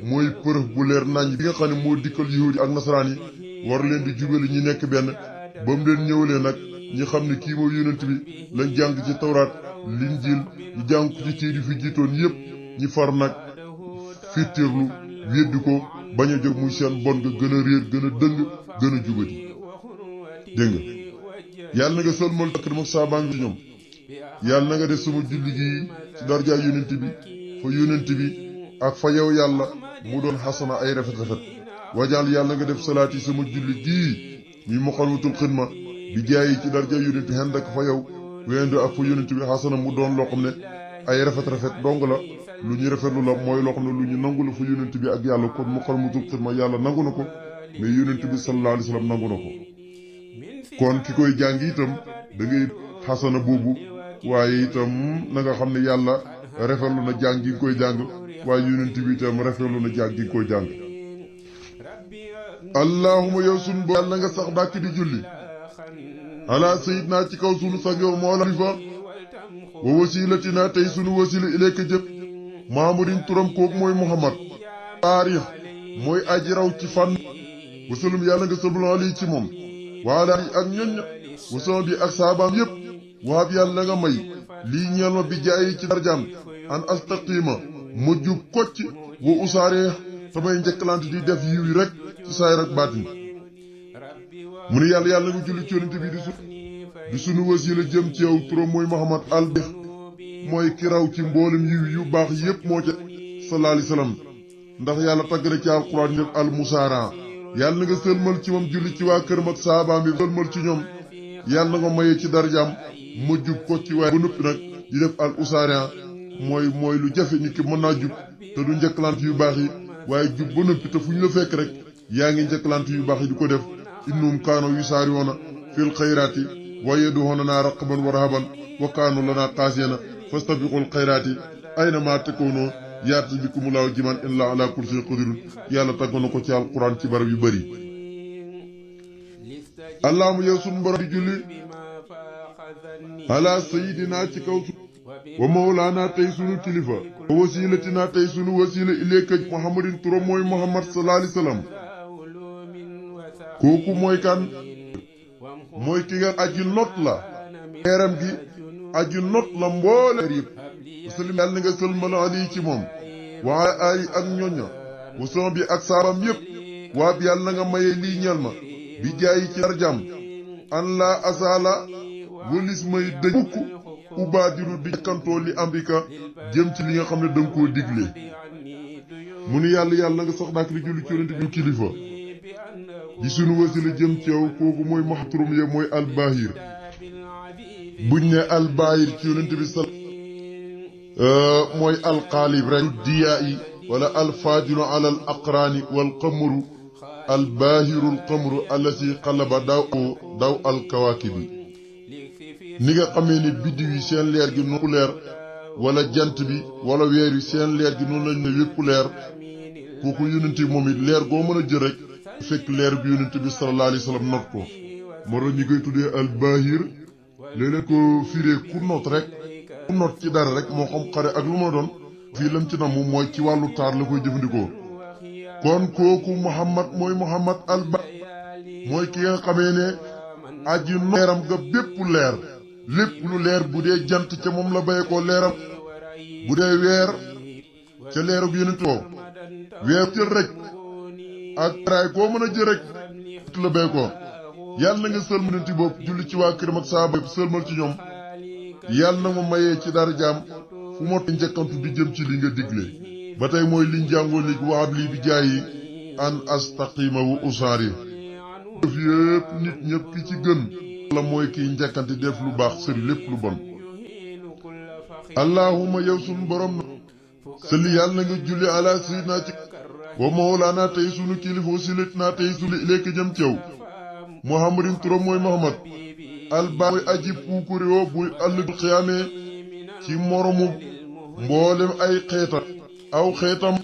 mooy preuve bu leer nañ bi nga xam ne moo dikkal yahudi ak nasaraan yi war leen di jubale ñi nekk benn ba mu leen ñëwalee nag ñi xam ne kii mooy yonent bi lañ jàng ci tawraat linjiil ñu jàng ko ci téere fi jiitoon yépp ñi far nag fittirlu weddi ko bañ a jóg muy seen bon nga gën a réer gën a dëng gën a jubati dégg nga yàlla na nga sëlmal takk dama saabaa ngi ci ñoom yàlla na nga def sama julli gi ci darjaay yonent bi fa yonent bi ak fa yow yàlla mu doon xasana ay rafet-rafet wajaal yàlla nga def salaat yi sama julli gii muy muqaddamatul xidma bi jaay ci darjaay yonent bi xend ak fa yow wendo ak fa yonent bi xasana mu doon loo xam ne ay rafet-rafet dong la lu ñu rafetlu la mooy loo xam ne lu ñu nangu la fa yonent bi ak yàlla kon muqaddamatul xidma yàlla nangu na ko mais yonent bi sallallahu alayhi wa sallam nangu na ko kon ki koy jàng itam da ngay xasana boobu waaye itam na nga xam ne yàlla rafetlu na jàng gi nga koy jàng waaye yonent bi itam rafetlu na jàng gi nga koy jàng allahuma yow sunu bo yàlla nga sax dàkk di julli ala sayidna ci kaw sunu sang yow moo la fa wa wasilatina tey sunu wasila ilayka jëm mahamadin turam kooku mooy muhammad taarix mooy aji raw ci fànn wasalum yàlla nga sabulon lii ci moom waala ak ñoñ wasama bi ak saabaam yépp waab yàlla nga may lii ñeel ma bi jaayi ci darjaam an astaqima ma jub kocc wa usaaree samay njëkkalante di def yiw yi rek ci saayir ak baatin mu ne yàlla nga julli ci yonent bi di sunu wasila jëm ci yow turam mooy Muhammad al dex mooy ki raw ci mboolem yiw yu baax yépp moo ca sallallahu alayhi wasallam ndax yàlla tagg na ci alquran ne al musaara yàlla nga sëlmal ci moom julli ci waa këram ak saabaam bi sëlmal ci ñoom yàlla nga mayee ci darjaam ma jub ko ci waaye ba noppi nag di def al usaariya mooy lu jafe nit ki mën naa jub te du njëkkalante yu baax yi waaye jub ba noppi te fu ñu la fekk rek yaa ngi njëkkalante yu baax yi di ko def innum kaano yusaariyoona fil xayraati wa yad'uunanaa raqaban wa rahaban wa kaanu lanaa xaashi'iina fastabiqul xayraati aynamaa takuunuu yaati bikumullahu jiman inna ala kulli shay'in qadirun yàlla tagg na ko ci alquran ci barab yu bëri allahumma yow sunu borom di julli ala sayidina ci kaw wa mawlaana tey sunu kilifa wa wasilatina tey sunu wasila ilayka muhammadin turam mooy muhammad sallallahu alayhi wasallam kooku mooy kan mooy ki nga aji not la leeram gi aji not la mboole yëpp wasallim yàlla nga sëlmal ali ci moom waa ay ak ñoña wasama bi ak saabam yëpp waa bi yàlla nga maye lii ñeel ma bi jaayi ci darjam an la asala wëlis may dëj mukk ubaadiru di kantoo li amrika jëm ci li nga xam ne danga koo digle mu ni yàlla nga sax daak li julli ci yonent bi kilifa di sunu wasila jëm ci yow kooku mooy maxturum ye mooy albahir buñ ne albahir ci yonent bi sal mooy alqaalib rek diyaa yi wala alfaadinu ala al aqraani wal qamru albaahiru alqamru allati qalaba daw alkawaakibi ni nga xamee ni biddiw yi seen leer gi noonu leer wala jant bi wala weer yi seen leer gi noonu lañ ne yépp leer kooku yonent bi moom it leer goo mën a jël rek fekk leer bi yonent bi sallallahu alayhi wa sallam not ko moo tax ñi koy tuddee albahir léeg-léeg ko firee ku not rek ku not ci dara rek moo xam xare ak lu ma doon fii lam ci namu mooy ci wàllu taar la koy jëfandikoo kon kooku muhammad mooy muhammad mooy ki nga xamee ne aji leeram ga bépp leer lépp lu leer bu dee jant ca moom la bay ko leeram bu dee weer ca leeru bi yonent ko weer jël rek ak raay koo mën a jël rek la bay ko yàlla na nga sëlmal yonent bopp julli ci waa këram ak saaba sëlmal ci ñoom yàlla na ma mayee ci dara jaam fu ma njëkkantu di jëm ci li nga digle ba tey mooy liñ jàngoo léegi waab lii bi jaay yi an astaqima wa usaari def yëpp nit ñëpp ki ci gën la mooy kiy njëkkante def lu baax sëri lépp lu bon allahuma yow sunu borom salli yàlla nga julli ala sayyidina ci wa mawlana tey sunu kilifa wasilatina tey sunu ileeka jëm ci yow muhammadin turam mooy muhammad albaa mooy aji puukuréo buy ëllëg xiyaamee ci moromu mboolem ay xeetam aw xeetam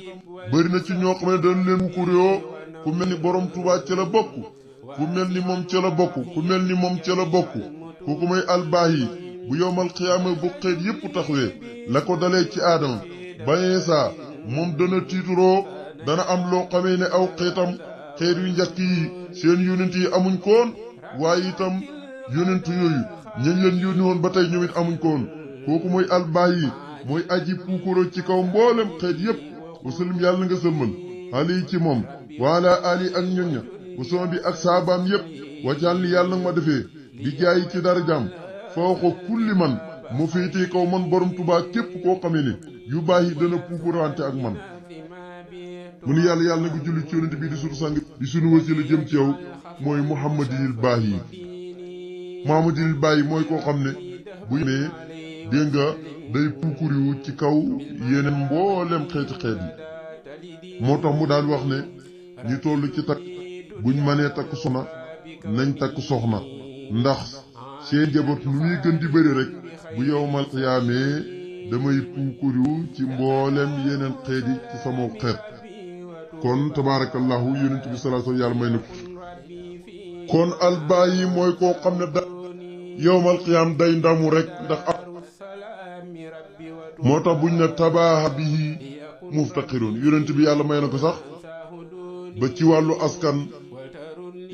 bëri na ci ñoo xam ne dañ leen puukuréo ku mel ni borom Tuubaa ca la bokk ku mel ni moom ca la bokk ku mel ni moom ca la bokk kooku mooy albaahi bu yowmal xiyaama bu xeet yépp taxawee la ko dalee ci aadama ba Iisaa moom dana tiituroo dana am loo xamee ne aw xeetam xeet yu njëkk yi seen yonent yi amuñ koon waaye itam yonent yooyu ñañ leen yónni woon ba tey ñoom it amuñ koon kooku mooy albaahi mooy aji puukuroo ci kaw mboolem xeet yépp wasallim yàlla nga sëlmal ali ci moom waala ali ak ñoñña wasoon bi ak saabaam yépp wajal li yàlla nga ma defee di jaay ci darajaam fawqa kulli man mu féetee kaw man borom Tuubaa képp koo xamee ne yu baax yi dana puukurante ak man mu ni yàlla nga julli ci yonent bi di sunu sang di sunu wasila jëm ci yow mooy muhammadinil baax yi muhammadinil baax yi mooy koo xam ne bu yemee dégg nga day puukuriwu ci kaw yeneen mboolem xeeti xeet yi moo tax mu daan wax ne ñi toll ci takk buñ mënee takk soxna nañ takk soxna ndax seen njaboot lu muy gën di bëri rek bu yowmal xiyaamee damay puukuriwu ci mboolem yeneen xeet yi ci sama xeet kon tabaarakallahu yonent bi sallallahu alayhi wa sallam yàlla may na ko kon albaayi mooy koo xam ne da yowmal xiyaam day ndamu rek ndax moo tax buñ ne tabaaha bihi muftaqirun yonent bi yàlla may na ko sax ba ci wàllu askan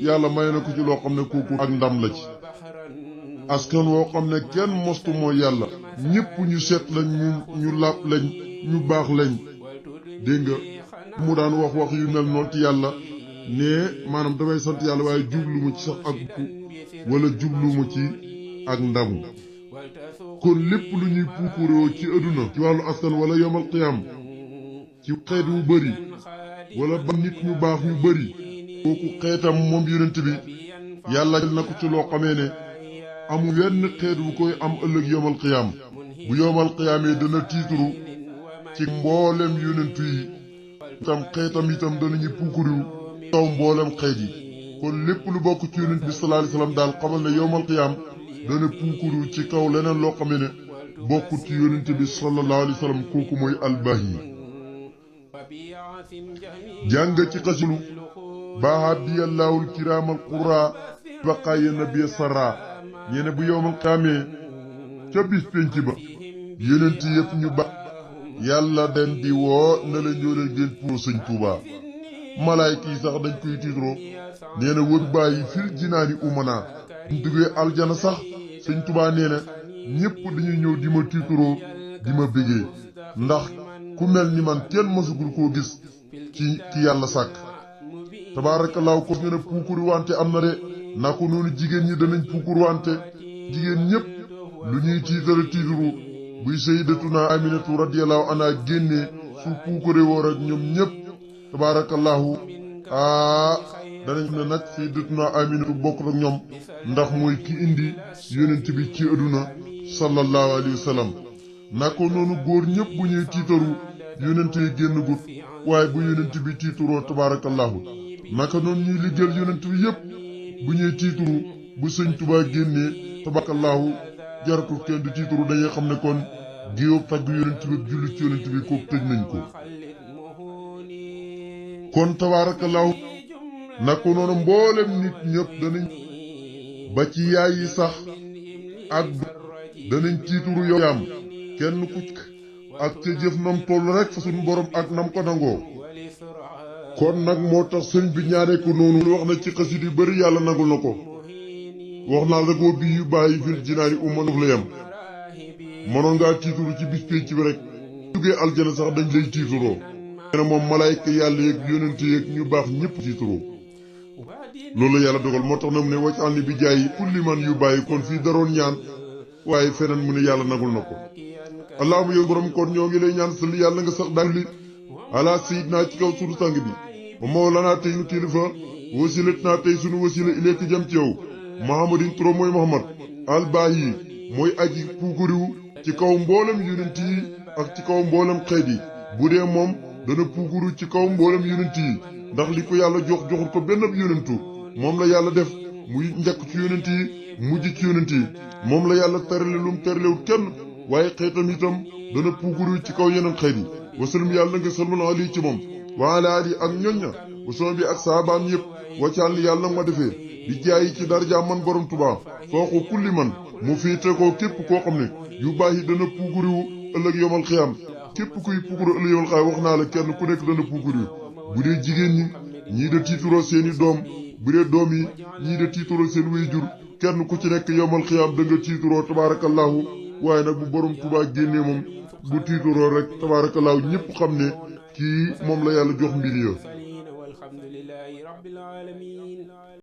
yàlla may na ko ci loo xam ne kooku ak ndam la ci askan woo xam ne kenn mostu mooy yàlla ñépp ñu set lañ ñu làpp lañ ñu baax lañ dégg nga mu daan wax yu mel noonu ci yàlla ne maanaam damay sant yàlla waaye jublu mu ci sax ak wala jublu mu ci ak ndamu kon lépp lu ñuy puukuroo ci adduna ci wàllu askan wala yomal qiyaam ci xeet wu bëri wala ba nit ñu baax ñu bëri kooku xeetam moom yonent bi yàlla jël na ko ci loo xamee ne amul wenn xeet bu koy am ëllëg yomal qiyaam bu yomal qiyaamee dana tiituru ci mboolem yonent yi itam xeetam itam danañu puukuriwu taw mboolem xeet yi kon lépp lu bokk ci yonent bi sallallahu alayhi wasallam daal xamal ne yowmal qiyaam dana puukuriwu ci kaw leneen loo xam ne bokkut ci yonent bi sallallahu alayhi wasallam kooku mooy albaahi jàng ci xasilu baaxa biyallahul kiraamal qura baqaaya nabiya sarra ñeene bu yowmal qiyaamee ca bis penc ba yonent yépp ñu ba yàlla den di woo na la ñoo leen ngeen pour sëñ Tuubaa malaayka yi sax dañ koy tiitroo nee na wër bàyyi fil jinaani umana buñ duggee aljana sax sëñ Tuubaa nee na ñépp dañuy ñëw di ma tiitroo di ma bégee ndax ku mel ni man kenn mësugul koo gis ci yàlla sàkk tabaarakallaahu ko ngeen a puukuri wante am na de nako noonu jigéen ñi danañ puukur wante jigéen ñépp lu ñuy tiitara tiituru buy sayyidatuna aminatu radiyallahu anha génnee su puukure woor ak ñoom ñépp tabaarakallaahu danañ ne nag sayyidatuna aminatu bokk ak ñoom ndax mooy ki indi yonent bi ci aduna sallallahu alayhi wa sallam nako noonu góor ñépp bu ñuy tiitaru yonent yi génn gut waaye bu yonent bi tiituroo tabaarakallaahu naka noonu ñuy liggéeyal yonent bi yépp bu ñuy tiituru bu sëñ Tuubaa génnee tabaarakallaahu jaratul kenn du tiituru dañuy xam ne kon géew tagg yonent bi julli ci yonent bi kooku tëj nañ ko kon tabaarakallaahu naka noonu mboolem nit ñëpp danañ ba ci yaay yi sax ak danañ tiituru yow yaam kenn ku ak ca jëf nam toll rek fa suñu borom ak nam ko nangoo kon nag moo tax sëñ bi ñaanee ko noonu wax na ci xasit yu bari yàlla nangul na ko wax naa la ko bii yu bàyyi fil jinaani umma la yam mënoon ngaa tiituru ci bis pénc bi rek jógee aljana sax dañ lay tiituroo nee moom malaayka yàlla yeeg yonent yeeg ñu baax ñëpp tiituroo loolu la yàlla dogal moo tax na mu ne wacc àll bi jaay kulli man yu bàyyi kon fii daroon ñaan waaye feneen mu ne yàlla nangul na ko allahumma yow borom kon ñoo ngi lay ñaan sëli yàlla nga sax daal li ala sayyidina ci kaw sunu sang bi wa mawlana tey nu kilifa wasilatina tey sunu wasila ileeki jëm ci yow muhammadin turam mooy muhammad albaahi mooy aji puukuriwu ci kaw mboolem yonent yi ak ci kaw mboolem xeet yi bu dee moom dana puukuru ci kaw mboolem yonent yi ndax li ko yàlla joxul ko benn yonentu moom la yàlla def muy njëkk ci yonent yi mujj ci yonent yi moom la yàlla terale lum teralewul kenn waaye xeetam itam dana puukuru ci kaw yeneen xeet yi wasalum yàlla nga salmal ali ci moom wa ala ali ak ñoñña wasama bi ak saabaam yëpp waccaal ni yàlla ma defee di jaayi ci darja man borom Tuubaa fooxu kulli man mu féete ko képp koo xam ne yu baax yi dana puukuriwu ëllëg yomal xiyaam képp kuy puukuru ëllëg yomal xiyaam wax naa la kenn ku nekk dana puukuriwu bu dee jigéen ñi ñii da tiituroo seeni doom bu dee doom yi ñii da tiituroo seen waajur kenn ku ci nekk yomal xiyaam da nga tiituroo tabaarakallaahu waaye nag bu borom Tuubaa génnee moom bu tiituroo rek tabaarakallaahu ñëpp xam ne kii moom la yàlla jox mbir ya